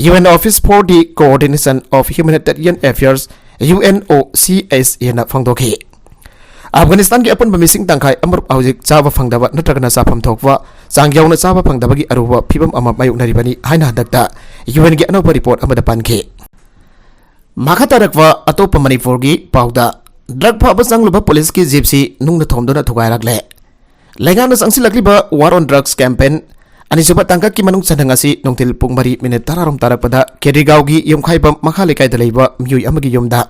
U N Office for the Coordination of Humanitarian Affairs, U N O C H A ꯅ ꯐꯣꯡꯗꯣꯛꯈꯤ꯫ ꯑꯐꯒꯥꯅꯤꯁꯇꯥꯟꯒꯤ ꯑꯄꯨꯟꯕ ꯃꯤꯁꯤꯡ ꯇꯪꯈꯥꯏ ꯑꯃ ꯍꯧꯖꯤꯛ ꯆꯥꯕ ꯐꯪꯗꯕ ꯅꯠꯇ꯭ꯔꯒꯅ ꯆꯥꯐꯝ ꯊꯣꯛꯄ ꯆꯥꯡ ꯌꯧꯅ ꯆꯥꯕ ꯐꯪꯗꯕꯒꯤ ꯑꯔꯨꯕ ꯐꯤꯕꯝ ꯑꯃ ꯃꯥꯌꯣꯛꯅꯔꯤꯕꯅꯤ ꯍꯥꯏꯅ ꯍꯟꯗꯛꯇ UNꯒꯤ ꯑꯅꯧꯕ report ꯑꯃꯗ ꯄꯟꯈꯤ꯫ ꯃꯈꯥ ꯇꯥꯔꯛꯄ ꯑꯇꯣꯞꯄ ꯃꯅꯤꯄꯨꯔꯒꯤ ꯄꯥꯎꯗ, drug ꯐꯥꯕ ꯆꯪꯂꯨꯕ ꯄꯨꯂꯤꯁꯀꯤ ꯖꯤꯞꯁꯤ ꯅꯨꯡꯅ ꯊꯣꯝꯗꯨꯅ ꯊꯨꯒꯥꯏꯔꯛꯂꯦ꯫ ꯂꯩꯉꯥꯛꯅ ꯆꯪꯁꯤꯜꯂꯛꯂꯤꯕ War on Drugs campaign ꯑꯅꯤꯁꯨꯕ ꯇꯥꯡꯀꯛꯀꯤ ꯃꯅꯨꯡ ꯆꯟꯅ ꯉꯁꯤ ꯅꯨꯡꯊꯤꯜ ꯄꯨꯡ ꯃꯔꯤ minute ꯇꯔꯥꯔꯣꯝ ꯇꯥꯔꯛꯄꯗ ꯀꯦꯔꯤꯒꯥꯎꯒꯤ ꯌꯨꯝꯈꯥꯏꯕꯝ ꯃꯈꯥ ꯂꯩꯀꯥꯏꯗ ꯂꯩꯕ ꯃꯤꯑꯣꯏ ꯑꯃꯒꯤ ꯌꯨꯝꯗ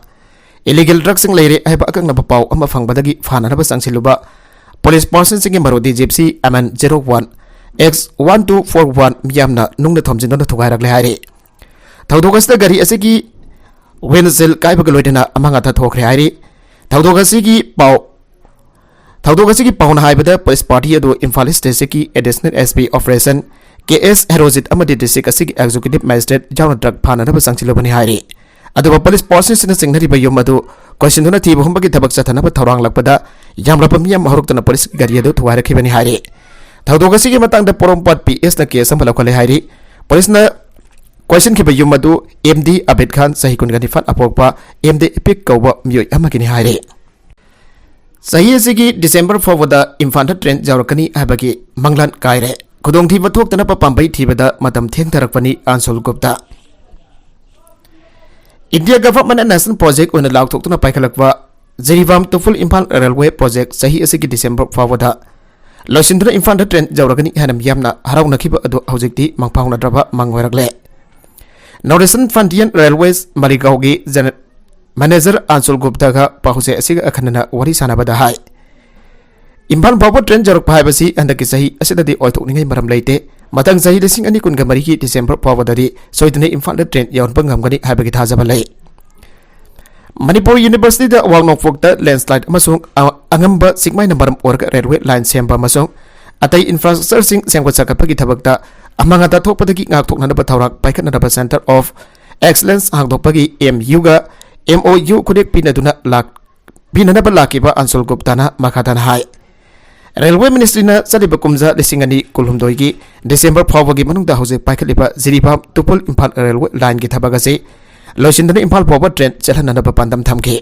illegal drugꯁꯤꯡ ꯂꯩꯔꯦ ꯍꯥꯏꯕ ꯑꯀꯛꯅꯕ ꯄꯥꯎ ꯑꯃ ꯐꯪꯕꯗꯒꯤ ꯐꯥꯅꯅꯕ ꯆꯪꯁꯤꯜꯂꯨꯕ ꯄꯨꯂꯤꯁ ꯄꯥꯔꯁꯟꯁꯤꯡꯒꯤ ꯃꯔꯨꯗꯤ gypsy M N zero one X one two four one ꯃꯤꯌꯥꯝꯅ ꯅꯨꯡꯅ ꯊꯣꯝꯖꯤꯟꯗꯨꯅ ꯊꯨꯒꯥꯏꯔꯛꯂꯦ ꯍꯥꯏꯔꯤ꯫ ꯊꯧꯗꯣꯛ ꯑꯁꯤꯗ ꯒꯥꯔꯤ ꯑꯁꯤꯒꯤ windshield ꯀꯥꯏꯕꯒ ꯂꯣꯏꯅꯅ ꯑꯃꯥꯡ ꯑꯇꯥ ꯊꯣꯛꯈ꯭ꯔꯦ ꯍꯥꯏꯔꯤ꯫ ꯊꯧꯗꯣꯛ ꯑꯁꯤꯒꯤ ꯄꯥꯎ ꯊꯧꯗꯣꯛ ꯑꯁꯤꯒꯤ ꯄꯥꯎꯅ ꯍꯥꯏꯕꯗ, ꯄꯨꯂꯤꯁ ꯄꯥꯔꯇꯤ ꯑꯗꯨ ꯏꯝꯐꯥꯜ ꯏꯁ ꯗꯤꯁꯇ꯭ꯔꯤꯛꯀꯤ ꯑꯦꯗꯤꯁꯅꯦꯜ ꯑꯦꯁ ꯄꯤ ꯑꯣꯄꯔꯦꯁꯟ ꯀꯦ ꯑꯦꯁ ꯍꯦꯔꯣꯖꯤꯠ ꯑꯃꯗꯤ ꯗꯤꯁꯇ꯭ꯔꯤꯛ ꯑꯁꯤꯒꯤ ꯑꯦꯛꯖꯤꯀ꯭ꯌꯨꯇꯤꯚ ꯃꯦꯖꯤꯁꯇ꯭ꯔꯦꯠ ꯌꯥꯎꯅ ꯗ꯭ꯔꯒ ꯐꯥꯅꯅꯕ ꯆꯪꯁꯤꯜꯂꯨꯕꯅꯤ ꯍꯥꯏꯔꯤ꯫ ꯑꯗꯨꯕꯨ ꯄꯨꯂꯤꯁ ꯄꯥꯔꯁꯟꯁꯤꯡꯅ ꯆꯤꯡꯅꯔꯤꯕ ꯌꯨꯝ ꯑꯗꯨ ꯀꯣꯏꯁꯤꯟꯗꯨꯅ ꯊꯤꯕ ꯍꯨꯝꯕꯒꯤ ꯊꯕꯛ ꯆꯠꯊꯅꯕ ꯊꯧꯔꯥꯡꯂꯛꯄꯗ ꯌꯥꯝꯂꯕ ꯃꯤꯌꯥꯝ ꯍꯧꯔꯛꯇꯨꯅ ꯄꯨꯂꯤꯁꯀꯤ ꯒꯥꯔꯤ ꯑꯗꯨ ꯊꯨꯒꯥꯏꯔꯛꯈꯤꯕꯅꯤ ꯍꯥꯏꯔꯤ꯫ ꯊꯧꯗꯣꯛ ꯑꯁꯤꯒꯤ ꯃꯇꯥꯡꯗ ꯄꯣꯔꯣꯝꯄꯥꯠ ꯄꯤ ꯑꯦꯁꯅ ꯀꯦꯁ ꯑꯃ ꯂꯧꯈꯠꯂꯦ ꯍꯥꯏꯔꯤ꯫ ꯄꯨꯂꯤꯁꯅ ꯀꯣꯏꯁꯤꯟꯈꯤꯕ ꯌꯨꯝ ꯑꯗꯨ ꯑꯦꯝ ꯗꯤ ꯑꯕꯤꯗ ꯈꯥꯟ, ꯆꯍꯤ ꯀꯨꯟꯒ ꯅꯤꯄꯥꯟ, ꯑꯄꯣꯛꯄ ꯑꯦꯝ ꯗꯤ ꯏꯄꯤꯛ ꯀꯧꯕ ꯃꯤꯑꯣꯏ ꯑꯃꯒꯤꯅꯤ ꯍꯥꯏꯔꯤ꯫ ꯆꯍꯤ ꯑꯁꯤꯒꯤ ꯗꯤꯁꯦꯝꯕꯔ ꯐꯥꯎꯕꯗ ꯏꯝꯐꯥꯜꯗ ꯇ꯭ꯔꯦꯟ ꯌꯧꯔꯛꯀꯅꯤ ꯍꯥꯏꯕꯒꯤ ꯃꯪꯂꯥꯟ ꯀꯥꯏꯔꯦ꯫ ꯈꯨꯗꯣꯡꯊꯤꯕ ꯊꯣꯛꯇꯅꯕ ꯄꯥꯝꯕꯩ ꯊꯤꯕꯗ ꯃꯇꯝ ꯊꯦꯡꯊꯔꯛꯄꯅꯤ ꯑꯟꯁꯨꯜ ꯒꯨꯞꯇ꯫ ꯏꯟꯗꯤꯌꯥ ꯒꯚꯔꯟꯃꯦꯟꯠꯅ ꯅꯦꯁꯅꯦꯜ ꯄ꯭ꯔꯣꯖꯦꯛ ꯑꯣꯏꯅ ꯂꯥꯎꯊꯣꯛꯇꯨꯅ ꯄꯥꯏꯈꯠꯂꯛꯄ ꯖꯤꯔꯤꯕꯥꯝ ꯇꯨꯐꯨꯜ ꯏꯝꯐꯥꯜ ꯔꯦꯜꯋꯦ ꯄ꯭ꯔꯣꯖꯦꯛ ꯆꯍꯤ ꯑꯁꯤꯒꯤ ꯗꯤꯁꯦꯝꯕꯔ ꯐꯥꯎꯕꯗ ꯂꯣꯏꯁꯤꯟꯗꯨꯅ ꯏꯝꯐꯥꯜꯗ ꯇ꯭ꯔꯦꯟ ꯌꯧꯔꯒꯅꯤ ꯍꯥꯏꯅ ꯃꯤꯌꯥꯝꯅ ꯍꯔꯥꯎꯅꯈꯤꯕ ꯑꯗꯨ ꯍꯧꯖꯤꯛꯇꯤ ꯃꯪꯐꯥꯎꯅꯗ꯭ꯔꯕ ꯃꯪ ꯑꯣꯏꯔꯛꯂꯦ꯫ North Eastern Frontier Railways ꯃꯔꯤꯒꯥꯎꯒꯤ ꯖꯦꯅꯦ-, ꯃꯦꯅꯦꯖꯔ ꯑꯟꯁꯨꯜ ꯒꯨꯞꯇꯒ ꯄꯥꯎꯆꯦ ꯑꯁꯤꯒ ꯑꯈꯟꯅꯅ ꯋꯥꯔꯤ ꯁꯥꯟꯅꯕꯗ ꯍꯥꯏ, ꯏꯝꯐꯥꯜ ꯐꯥꯎꯕ ꯇ꯭ꯔꯦꯟ ꯌꯧꯔꯛꯄ ꯍꯥꯏꯕꯁꯤ ꯍꯟꯗꯛꯀꯤ ꯆꯍꯤ ꯑꯁꯤꯗꯗꯤ ꯑꯣꯏꯊꯣꯛꯅꯤꯡꯉꯥꯏ ꯃꯔꯝ ꯂꯩꯇꯦ꯫ ꯃꯊꯪ ꯆꯍꯤ ꯂꯤꯁꯤꯡ ꯑꯅꯤ ꯀꯨꯟꯒ ꯃꯔꯤꯒꯤ ꯗꯤꯁꯦꯝꯕꯔ ꯐꯥꯎꯕꯗꯗꯤ ꯁꯣꯏꯗꯅ ꯏꯝꯐꯥꯜꯗ ꯇ꯭ꯔꯦꯟ ꯌꯧꯍꯟꯕ ꯉꯝꯒꯅꯤ ꯍꯥꯏꯕꯒꯤ ꯊꯥꯖꯕ ꯂꯩ꯫ ꯃꯅꯤꯄꯨꯔ ꯌꯨꯅꯤꯚꯔꯁꯤꯇꯤꯗ ꯑꯋꯥꯡ ꯅꯣꯡꯄꯣꯛꯇ ꯂꯦꯟꯁꯂꯥꯏꯠ ꯑꯃꯁꯨꯡ ꯑ-, ꯑꯉꯝꯕ ꯆꯤꯡꯃꯥꯏꯅ ꯃꯔꯝ ꯑꯣꯏꯔꯒ ꯔꯦꯜꯋꯦ ꯂꯥꯏꯟ ꯁꯦꯝꯕ ꯑꯃꯁꯨꯡ ꯑꯇꯩ ꯏꯟꯐ꯭ꯔꯥꯁ꯭ꯇ꯭ꯔꯛꯆꯔꯁꯤꯡ ꯁꯦꯝꯒꯠ ꯁꯥꯒꯠꯄꯒꯤ ꯊꯕꯛꯇ ꯑꯃꯥꯡ ꯑꯇꯥ ꯊꯣꯛꯄꯗꯒꯤ ꯉꯥꯛꯊꯣꯛꯅꯅꯕ ꯊꯧꯔꯥꯡ ꯄꯥꯏꯈꯠꯅꯅꯕ Center of Excellence ꯍꯥꯡꯗꯣꯛꯄꯒꯤ ꯑꯦꯝ ꯌꯨꯒ ꯑꯦꯝ ꯑꯣ ꯌꯨ ꯈꯨꯗꯦꯛ ꯄꯤꯅꯗꯨꯅ ꯂꯥꯛ-, ꯄꯤꯅꯅꯕ ꯂꯥꯛꯈꯤꯕ ꯑꯟꯁꯨꯜ ꯒꯨꯞꯇꯥꯅ ꯃꯈꯥ ꯇꯥꯅ ꯍꯥꯏ꯫ ꯔꯦꯜꯋꯦ ꯃꯤꯅꯤꯁꯇ꯭ꯔꯤꯅ ꯆꯠꯂꯤꯕ ꯀꯨꯝꯖꯥ ꯂꯤꯁꯤꯡ ꯑꯅꯤ ꯀꯨꯟꯍꯨꯝꯗꯣꯏꯒꯤ ꯗꯤꯁꯦꯝꯕꯔ ꯐꯥꯎꯕꯒꯤ ꯃꯅꯨꯡꯗ ꯍꯧꯖꯤꯛ ꯄꯥꯏꯈꯠꯂꯤꯕ ꯖꯤꯔꯤꯕꯥꯝ ꯇꯨꯄꯨꯜ ꯏꯝꯐꯥꯜ ꯔꯦꯜꯋꯦ ꯂꯥꯏꯟꯒꯤ ꯊꯕꯛ ꯑꯁꯤ ꯂꯣꯏꯁꯤꯟꯗꯨꯅ ꯏꯝꯐꯥꯜ ꯐꯥꯎꯕ ꯇ꯭ꯔꯦꯟ ꯆꯠꯍꯟꯅꯅꯕ ꯄꯥꯟꯗꯝ ꯊꯝꯈꯤ꯫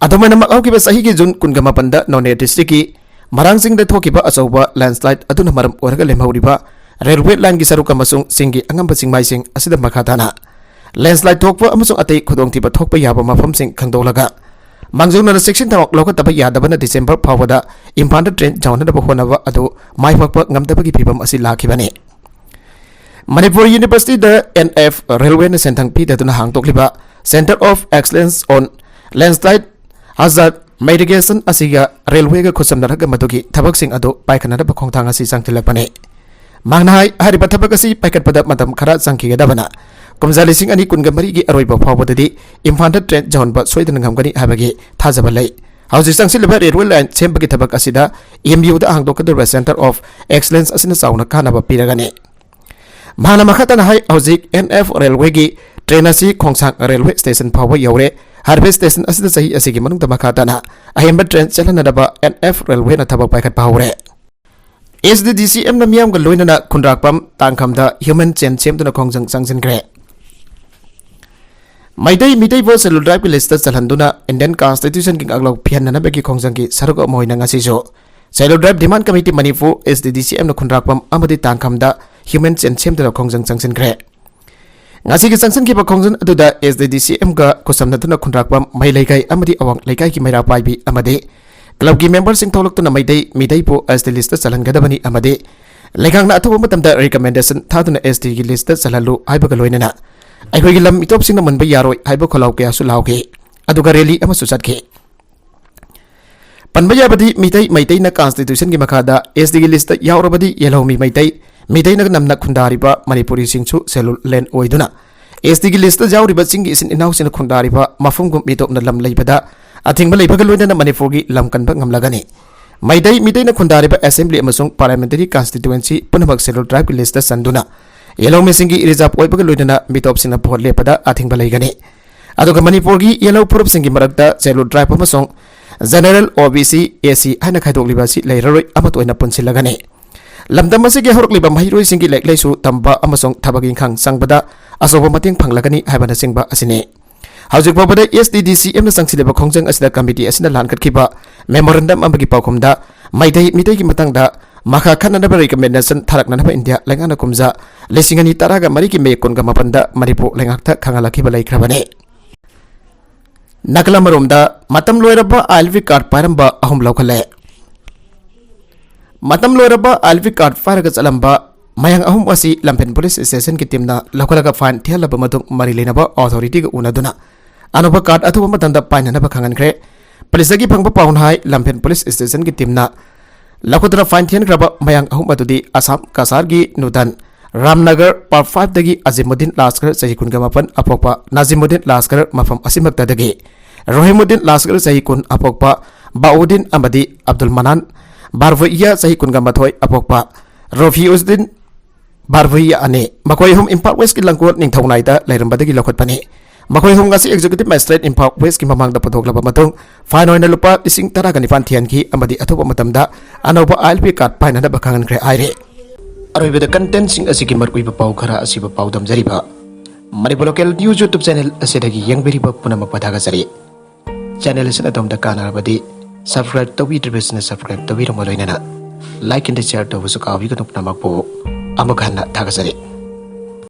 ꯑꯗꯨꯃꯥꯏꯅꯃꯛ ꯍꯧꯈꯤꯕ ꯆꯍꯤꯒꯤ ꯖꯨꯟ ꯀꯨꯟꯒ ꯃꯥꯄꯟꯗ ꯅꯣꯅꯦ ꯗꯤꯁꯇ꯭ꯔꯤꯛꯀꯤ ꯃꯔꯥꯡ ꯆꯤꯡꯗ ꯊꯣꯛꯈꯤꯕ ꯑꯆꯧꯕ ꯂꯦꯟꯁꯂꯥꯏꯠ ꯑꯗꯨꯅ ꯃꯔꯝ ꯑꯣꯏꯔꯒ ꯂꯦꯝꯍꯧꯔꯤꯕ ꯔꯦꯜꯋꯦ ꯂꯥꯏꯟꯒꯤ ꯁꯔꯨꯛ ꯑꯃꯁꯨꯡ ꯆꯤꯡꯒꯤ ꯑꯉꯝꯕ ꯆꯤꯡꯃꯥꯏꯁꯤꯡ ꯑꯁꯤꯗ ꯃꯈꯥ ꯇꯥꯅ ꯂꯦꯟꯁꯂꯥꯏꯠ ꯊꯣꯛꯄ ꯑꯃꯁꯨꯡ ꯑꯇꯩ ꯈꯨꯗꯣꯡꯊꯤꯕ ꯊꯣꯛꯄ ꯌꯥꯕ ꯃꯐꯝꯁꯤꯡ ꯈꯪꯗꯣꯛꯂꯒ ꯃꯥꯡꯖꯧꯅꯅ ꯆꯦꯛꯁꯤꯟ ꯊꯧꯔꯥꯡ ꯂꯧꯈꯠꯇꯕ ꯌꯥꯗꯕꯅ ꯗꯤꯁꯦꯝꯕꯔ ꯐꯥꯎꯕꯗ ꯏꯝꯐꯥꯜꯗ ꯇ꯭ꯔꯦꯟ ꯌꯧꯍꯟꯅꯕ ꯍꯣꯠꯅꯕ ꯑꯗꯨ ꯃꯥꯏ ꯄꯥꯛꯄ ꯉꯝꯗꯕꯒꯤ ꯐꯤꯚꯝ ꯑꯁꯤ ꯂꯥꯛꯈꯤꯕꯅꯤ꯫ ꯃꯅꯤꯄꯨꯔ ꯌꯨꯅꯤꯚꯔꯁꯤꯇꯤꯗ ꯑꯦꯟ ꯑꯦꯐ ꯔꯦꯜꯋꯦꯅ ꯁꯦꯟꯊꯪ ꯄꯤꯗꯗꯨꯅ ꯍꯥꯡꯗꯣꯛꯂꯤꯕ Center of Excellence on Landslide Hazard Mitigation ꯑꯁꯤꯒ ꯔꯦꯜꯋꯦꯒ ꯈꯨꯠꯁꯝꯅꯔꯒ ꯃꯗꯨꯒꯤ ꯊꯕꯛꯁꯤꯡ ꯑꯗꯨ ꯄꯥꯏꯈꯠꯅꯅꯕ ꯈꯣꯡꯊꯥꯡ ꯑꯁꯤ ꯆꯪꯁꯤꯜꯂꯛꯄꯅꯤ꯫ ꯃꯍꯥꯛꯅ ꯍꯥꯏ, ꯍꯥꯏꯔꯤꯕ ꯊꯕꯛ ꯑꯁꯤ ꯄꯥꯏꯈꯠꯄꯗ ꯃꯇꯝ ꯈꯔ ꯆꯪꯈꯤꯒꯗꯕꯅ ꯀꯨꯝꯖꯥ ꯂꯤꯁꯤꯡ ꯑꯅꯤ ꯀꯨꯟꯒ ꯃꯔꯤꯒꯤ ꯑꯔꯣꯏꯕ ꯐꯥꯎꯕꯗꯗꯤ ꯏꯝꯐꯥꯜꯗ ꯇ꯭ꯔꯦꯟ ꯌꯧꯍꯟꯕ ꯁꯣꯏꯗꯅ ꯉꯝꯒꯅꯤ ꯍꯥꯏꯕꯒꯤ ꯊꯥꯖꯕ ꯂꯩ꯫ ꯍꯧꯖꯤꯛ ꯆꯪꯁꯤꯜꯂꯤꯕ ꯔꯦꯜꯋꯦ ꯂꯥꯏꯟ ꯁꯦꯝꯕꯒꯤ ꯊꯕꯛ ꯑꯁꯤꯗ ꯑꯦꯝ ꯌꯨꯗ ꯍꯥꯡꯗꯣꯛꯀꯗꯧꯔꯤꯕ Center of Excellence ꯑꯁꯤꯅ ꯆꯥꯎꯅ ꯀꯥꯟꯅꯕ ꯄꯤꯔꯒꯅꯤ꯫ ꯃꯍꯥꯛꯅ ꯃꯈꯥ ꯇꯥꯅ ꯍꯥꯏ, ꯍꯧꯖꯤꯛ ꯑꯦꯟ ꯑꯦꯐ ꯔꯦꯜꯋꯦꯒꯤ ꯇ꯭ꯔꯦꯟ ꯑꯁꯤ ꯈꯣꯡꯁꯥꯡ ꯔꯦꯜꯋꯦ ꯁ꯭ꯇꯦꯁꯟ ꯐꯥꯎꯕ ꯌꯧꯔꯦ꯫ ꯍꯥꯏꯔꯤꯕ ꯁ꯭ꯇꯦꯁꯟ ꯑꯁꯤꯗ ꯆꯍꯤ ꯑꯁꯤꯒꯤ ꯃꯅꯨꯡꯗ ꯃꯈꯥ ꯇꯥꯅ ꯑꯍꯦꯟꯕ ꯇ꯭ꯔꯦꯟ ꯆꯦꯜꯍꯟꯅꯅꯕ ꯑꯦꯟ ꯑꯦꯐ ꯔꯦꯜꯋꯦꯅ ꯊꯕꯛ ꯄꯥꯏꯈꯠꯄ ꯍꯧꯔꯦ꯫ ꯑꯦꯁ ꯗꯤ ꯗꯤ ꯁꯤ ꯑꯦꯝꯅ ꯃꯤꯌꯥꯝꯒ ꯂꯣꯏꯅꯅ ꯈꯨꯟꯗ꯭ꯔꯥꯛꯄꯝ ꯇꯥꯡꯈꯝꯗ ꯍ꯭ꯌꯨꯃꯦꯟ ꯆꯦꯟ ꯁꯦꯝꯗꯨꯅ ꯈꯣꯡꯖꯪ ꯆꯪꯁꯤꯟꯈ꯭ꯔꯦ꯫ ꯃꯩꯇꯩ ꯃꯤꯇꯩꯕꯨ ꯁꯦꯂꯨꯜ ꯇ꯭ꯔꯥꯏꯕꯀꯤ ꯂꯤꯁꯇ ꯆꯜꯍꯟꯗꯨꯅ ꯏꯟꯗꯤꯌꯟ ꯀꯟꯁꯇꯤꯇ꯭ꯌꯨꯁꯟꯒꯤ ꯉꯥꯛꯂꯧ ꯄꯤꯍꯟꯅꯅꯕꯒꯤ ꯈꯣꯡꯖꯪꯒꯤ ꯁꯔꯨꯛ ꯑꯃ ꯑꯣꯏꯅ ꯉꯁꯤꯁꯨ ꯁꯦꯂꯨꯜ ꯇ꯭ꯔꯥꯏꯕ ꯗꯤꯃꯥꯟ ꯀꯃꯤꯇꯤ ꯃꯅꯤꯄꯨꯔ, ꯑꯦꯁ ꯗꯤ ꯗꯤ ꯁꯤ ꯑꯦꯝꯅ ꯈꯨꯟꯗ꯭ꯔꯥꯛꯄꯝ ꯑꯃꯗꯤ ꯇꯥꯡꯈꯝꯗ ꯍ꯭ꯌꯨꯃꯦꯟ ꯆꯦꯟ ꯁꯦꯝꯗꯨꯅ ꯈꯣꯡꯖꯪ ꯆꯪꯁꯤꯟꯈ꯭ꯔꯦ꯫ ꯉꯁꯤꯒꯤ ꯆꯪꯁꯤꯟꯈꯤꯕ ꯈꯣꯡꯖꯪ ꯑꯗꯨꯗ ꯑꯦꯁ ꯗꯤ ꯗꯤ ꯁꯤ ꯑꯦꯝꯒ ꯈꯨꯠꯁꯝꯅꯗꯨꯅ ꯈꯨꯟꯗ꯭ꯔꯥꯛꯄꯝ ꯃꯍꯩ ꯂꯩꯀꯥꯏ ꯑꯃꯗꯤ ꯑꯋꯥꯡ ꯂꯩꯀꯥꯏꯒꯤ ꯃꯩꯔꯥ ꯄꯥꯏꯕꯤ ꯑꯃꯗꯤ ꯀ꯭ꯂꯕꯀꯤ ꯃꯦꯝꯕꯔꯁꯤꯡ ꯊꯣꯛꯂꯛꯇꯨꯅ ꯃꯩꯇꯩ ꯃꯤꯇꯩꯕꯨ ꯑꯦꯁ ꯇꯤ ꯂꯤꯁꯇ ꯆꯜꯍꯟꯒꯗꯕꯅꯤ ꯑꯃꯗꯤ ꯂꯩꯉꯥꯛꯅ ꯑꯊꯨꯕ ꯃꯇꯝꯗ ꯔꯤꯀꯃꯦꯟꯗꯦꯁꯟ ꯊꯥꯗꯨꯅ ꯑꯦꯁ ꯇꯤꯒꯤ ꯂꯤꯁꯇ ꯆꯜꯍꯜꯂꯨ ꯍꯥꯏꯕꯒ ꯂꯣꯏꯅꯅ ꯑꯩꯈꯣꯏꯒꯤ ꯂꯝ ꯃꯤꯇꯣꯞꯁꯤꯡꯅ ꯃꯨꯟꯕ ꯌꯥꯔꯣꯏ ꯍꯥꯏꯕ ꯈꯣꯜꯂꯥꯎ ꯀꯌꯥꯁꯨ ꯂꯥꯎꯈꯤ꯫ ꯑꯗꯨꯒ ꯔꯦꯂꯤ ꯑꯃꯁꯨ ꯆꯠꯈꯤ꯫ ꯄꯟꯕ ꯌꯥꯕꯗꯤ ꯃꯤꯇꯩ, ꯃꯩꯇꯩꯅ constitution ꯒꯤ ꯃꯈꯥꯗ S T ꯒꯤ list ꯇ ꯌꯥꯎꯔꯕꯗꯤ ꯌꯦꯜꯍꯧꯃꯤ ꯃꯩꯇꯩ, ꯃꯤꯇꯩꯅ ꯅꯝꯅ ꯈꯨꯟꯗꯥꯔꯤꯕ ꯃꯅꯤꯄꯨꯔꯤꯁꯤꯡꯁꯨ schedule land ꯑꯣꯏꯗꯨꯅ S T ꯒꯤ list ꯇ ꯌꯥꯎꯔꯤꯕꯁꯤꯡꯒꯤ ꯏꯆꯤꯟ ꯏꯅꯥꯎꯁꯤꯡꯅ ꯈꯨꯟꯗꯥꯔꯤꯕ ꯃꯐꯝꯒꯨꯝ ꯃꯤꯇꯣꯞꯅ ꯂꯝ ꯂꯩꯕꯗ ꯑꯊꯤꯡꯕ ꯂꯩꯕꯒ ꯂꯣꯏꯅꯅ ꯃꯅꯤꯄꯨꯔꯒꯤ ꯂꯝ ꯀꯟꯕ ꯉꯝꯂꯒꯅꯤ꯫ ꯃꯩꯇꯩ, ꯃꯤꯇꯩꯅ ꯈꯨꯟꯗꯥꯔꯤꯕ assembly ꯑꯃꯁꯨꯡ parliamentary constituency ꯄꯨꯝꯅꯃꯛ schedule tribe ꯀꯤ list ꯇ ꯆꯟꯗꯨꯅ ꯌꯦꯜꯍꯧꯃꯤꯁꯤꯡꯒꯤ reserve ꯑꯣꯏꯕꯒ ꯂꯣꯏꯅꯅ ꯃꯤꯇꯣꯞꯁꯤꯡꯅ vote ꯂꯦꯞꯄꯗ ꯑꯊꯤꯡꯕ ꯂꯩꯒꯅꯤ꯫ ꯑꯗꯨꯒ ꯃꯅꯤꯄꯨꯔꯒꯤ ꯌꯦꯜꯍꯧ ꯐꯨꯔꯨꯞꯁꯤꯡꯒꯤ ꯃꯔꯛꯇ schedule tribe ꯑꯃꯁꯨꯡ general, O B C, S C ꯍꯥꯏꯅ ꯈꯥꯏꯗꯣꯛꯂꯤꯕ ꯑꯁꯤ ꯂꯩꯔꯔꯣꯏ, ꯑꯃꯠꯇ ꯑꯣꯏꯅ ꯄꯨꯟꯁꯤꯜꯂꯒꯅꯤ꯫ ꯂꯝꯗꯝ ꯑꯁꯤꯒꯤ ꯍꯧꯔꯛꯂꯤꯕ ꯃꯍꯩꯔꯣꯏꯁꯤꯡꯒꯤ ꯂꯥꯏꯔꯤꯛ ꯂꯥꯏꯁꯨ ꯇꯝꯕ ꯑꯃꯁꯨꯡ ꯊꯕꯛ ꯏꯪꯈꯥꯡ ꯆꯪꯕꯗ ꯑꯆꯧꯕ ꯃꯇꯦꯡ ꯐꯪꯂꯒꯅꯤ ꯍꯥꯏꯕꯅꯆꯤꯡꯕ ꯑꯁꯤꯅꯤ꯫ ꯍꯧꯖꯤꯛ ꯐꯥꯎꯕꯗ S T D C M ꯅ ꯆꯪꯁꯤꯜꯂꯤꯕ ꯈꯣꯡꯖꯪ ꯑꯁꯤꯗ committee ꯑꯁꯤꯅ ꯂꯥꯟꯒꯠꯈꯤꯕ memorandum ꯑꯃꯒꯤ ꯄꯥꯎꯈꯨꯝꯗ ꯃꯩꯇꯩ, ꯃꯤꯇꯩꯒꯤ ꯃꯇꯥꯡꯗ ꯃꯈꯥ ꯈꯟꯅꯅꯕ recommendation ꯊꯥꯔꯛꯅꯅꯕ ꯏꯟꯗꯤꯌꯥ ꯂꯩꯉꯥꯛꯅ ꯀꯨꯝꯖꯥ ꯂꯤꯁꯤꯡ ꯑꯅꯤ ꯇꯔꯥꯒ ꯃꯔꯤꯒꯤ May ꯀꯨꯟꯒ ꯃꯥꯄꯟꯗ ꯃꯅꯤꯄꯨꯔ ꯂꯩꯉꯥꯛꯇ ꯈꯪꯍꯜꯂꯛꯈꯤꯕ ꯂꯩꯈ꯭ꯔꯕꯅꯤ꯫ ꯅꯥꯀꯜ ꯑꯃꯔꯣꯝꯗ, ꯃꯇꯝ ꯂꯣꯏꯔꯕ I L P card ꯄꯥꯏꯔꯝꯕ ꯑꯍꯨꯝ ꯂꯧꯈꯠꯂꯦ꯫ ꯃꯇꯝ ꯂꯣꯏꯔꯕ I L P card ꯄꯥꯏꯔꯒ ꯆꯠꯂꯝꯕ ꯃꯌꯥꯡ ꯑꯍꯨꯝ ꯑꯁꯤ ꯂꯝꯐꯦꯜ police station ꯒꯤ team ꯅ ꯂꯧꯈꯠꯂꯒ fine ꯊꯤꯍꯜꯂꯕ ꯃꯇꯨꯡ ꯃꯔꯤ ꯂꯩꯅꯕ authority ꯒ ꯎꯅꯗꯨꯅ ꯑꯅꯧꯕ card ꯑꯊꯨꯕ ꯃꯇꯝꯗ ꯄꯥꯏꯅꯅꯕ ꯈꯪꯍꯟꯈ꯭ꯔꯦ꯫ Police ꯇꯒꯤ ꯐꯪꯕ ꯄꯥꯎꯅ ꯍꯥꯏ, ꯂꯝꯐꯦꯜ police station ꯒꯤ team ꯅ ꯂꯧꯈꯠꯇꯨꯅ fine ꯊꯤꯍꯟꯈ꯭ꯔꯕ ꯃꯌꯥꯡ ꯑꯍꯨꯝ ꯑꯗꯨꯗꯤ ꯑꯁꯥꯝ ꯀꯁꯥꯔꯒꯤ ꯅꯨꯗꯟ, ꯔꯥꯝꯅꯒꯔ Part five ꯗꯒꯤ ꯑꯖꯤꯃꯨꯗꯤꯟ ꯂꯥꯁꯀꯔ, ꯆꯍꯤ ꯀꯨꯟꯒ ꯃꯥꯄꯟ, ꯑꯄꯣꯛꯄ ꯅꯥꯖꯤꯃꯨꯗꯤꯟ ꯂꯥꯁꯀꯔ, ꯃꯐꯝ ꯑꯁꯤꯃꯛꯇꯗꯒꯤ ꯔꯣꯍꯤꯃꯨꯗꯤꯟ ꯂꯥꯁꯀꯔ, ꯆꯍꯤ ꯀꯨꯟ, ꯑꯄꯣꯛꯄ ꯕꯥꯎꯗꯤꯟ ꯑꯃꯗꯤ ꯑꯕꯗꯨꯜ ꯃꯅꯥꯟ ꯕꯥꯔꯚꯨꯏꯌꯥ, ꯆꯍꯤ ꯀꯨꯟꯒ ꯃꯥꯊꯣꯏ, ꯑꯄꯣꯛꯄ ꯔꯣꯐꯤꯎꯖꯗꯤꯟ ꯕꯥꯔꯚꯨꯏꯌꯥ ꯑꯅꯤ, ꯃꯈꯣꯏ ꯑꯍꯨꯝ ꯏꯝꯐꯥꯜ West ꯀꯤ ꯂꯪꯒꯣꯜ ꯅꯤꯡꯊꯧꯅꯥꯏꯗ ꯂꯩꯔꯝꯕꯗꯒꯤ ꯂꯧꯈꯠꯄꯅꯤ꯫ ꯃꯈꯣꯏ ꯑꯍꯨꯝ ꯉꯁꯤ Executive Magistrate ꯏꯝꯐꯥꯜ West ꯀꯤ ꯃꯃꯥꯡꯗ ꯄꯨꯊꯣꯛꯂꯕ ꯃꯇꯨꯡ, fine ꯑꯣꯏꯅ ꯂꯨꯄꯥ ꯂꯤꯁꯤꯡ ꯇꯔꯥꯒ ꯅꯤꯄꯥꯟ ꯊꯤꯍꯟꯈꯤ ꯑꯃꯗꯤ ꯑꯊꯨꯕ ꯃꯇꯝꯗ ꯑꯅꯧꯕ I L P card ꯄꯥꯏꯅꯅꯕ ꯈꯪꯍꯟꯈ꯭ꯔꯦ ꯍꯥꯏꯔꯤ꯫ ꯑꯔꯣꯏꯕꯗ content ꯁꯤꯡ ꯑꯁꯤꯒꯤ ꯃꯔꯨꯑꯣꯏꯕ ꯄꯥꯎ ꯈꯔ ꯑꯁꯤꯕꯨ ꯄꯥꯎꯗꯝꯖꯔꯤꯕ Manipur Local News YouTube channel ꯑꯁꯤꯗꯒꯤ ꯌꯦꯡꯕꯤꯔꯤꯕ ꯄꯨꯝꯅꯃꯛꯄꯨ ꯊꯥꯒꯠꯆꯔꯤ꯫ Channel ꯑꯁꯤꯅ ꯑꯗꯣꯝꯗ ꯀꯥꯟꯅꯔꯕꯗꯤ subscribe ꯇꯧꯕꯤꯗ꯭ꯔꯤꯕꯁꯤꯡꯅ subscribe ꯇꯧꯕꯤꯔꯝꯕ ꯂꯣꯏꯅꯅ like and share ꯇꯧꯕꯁꯨ ꯀꯥꯎꯕꯤꯒꯅꯨ꯫ ꯄꯨꯝꯅꯃꯛꯄꯨ ꯑꯃꯨꯛ ꯍꯟꯅ ꯊꯥꯒꯠꯆꯔꯤ꯫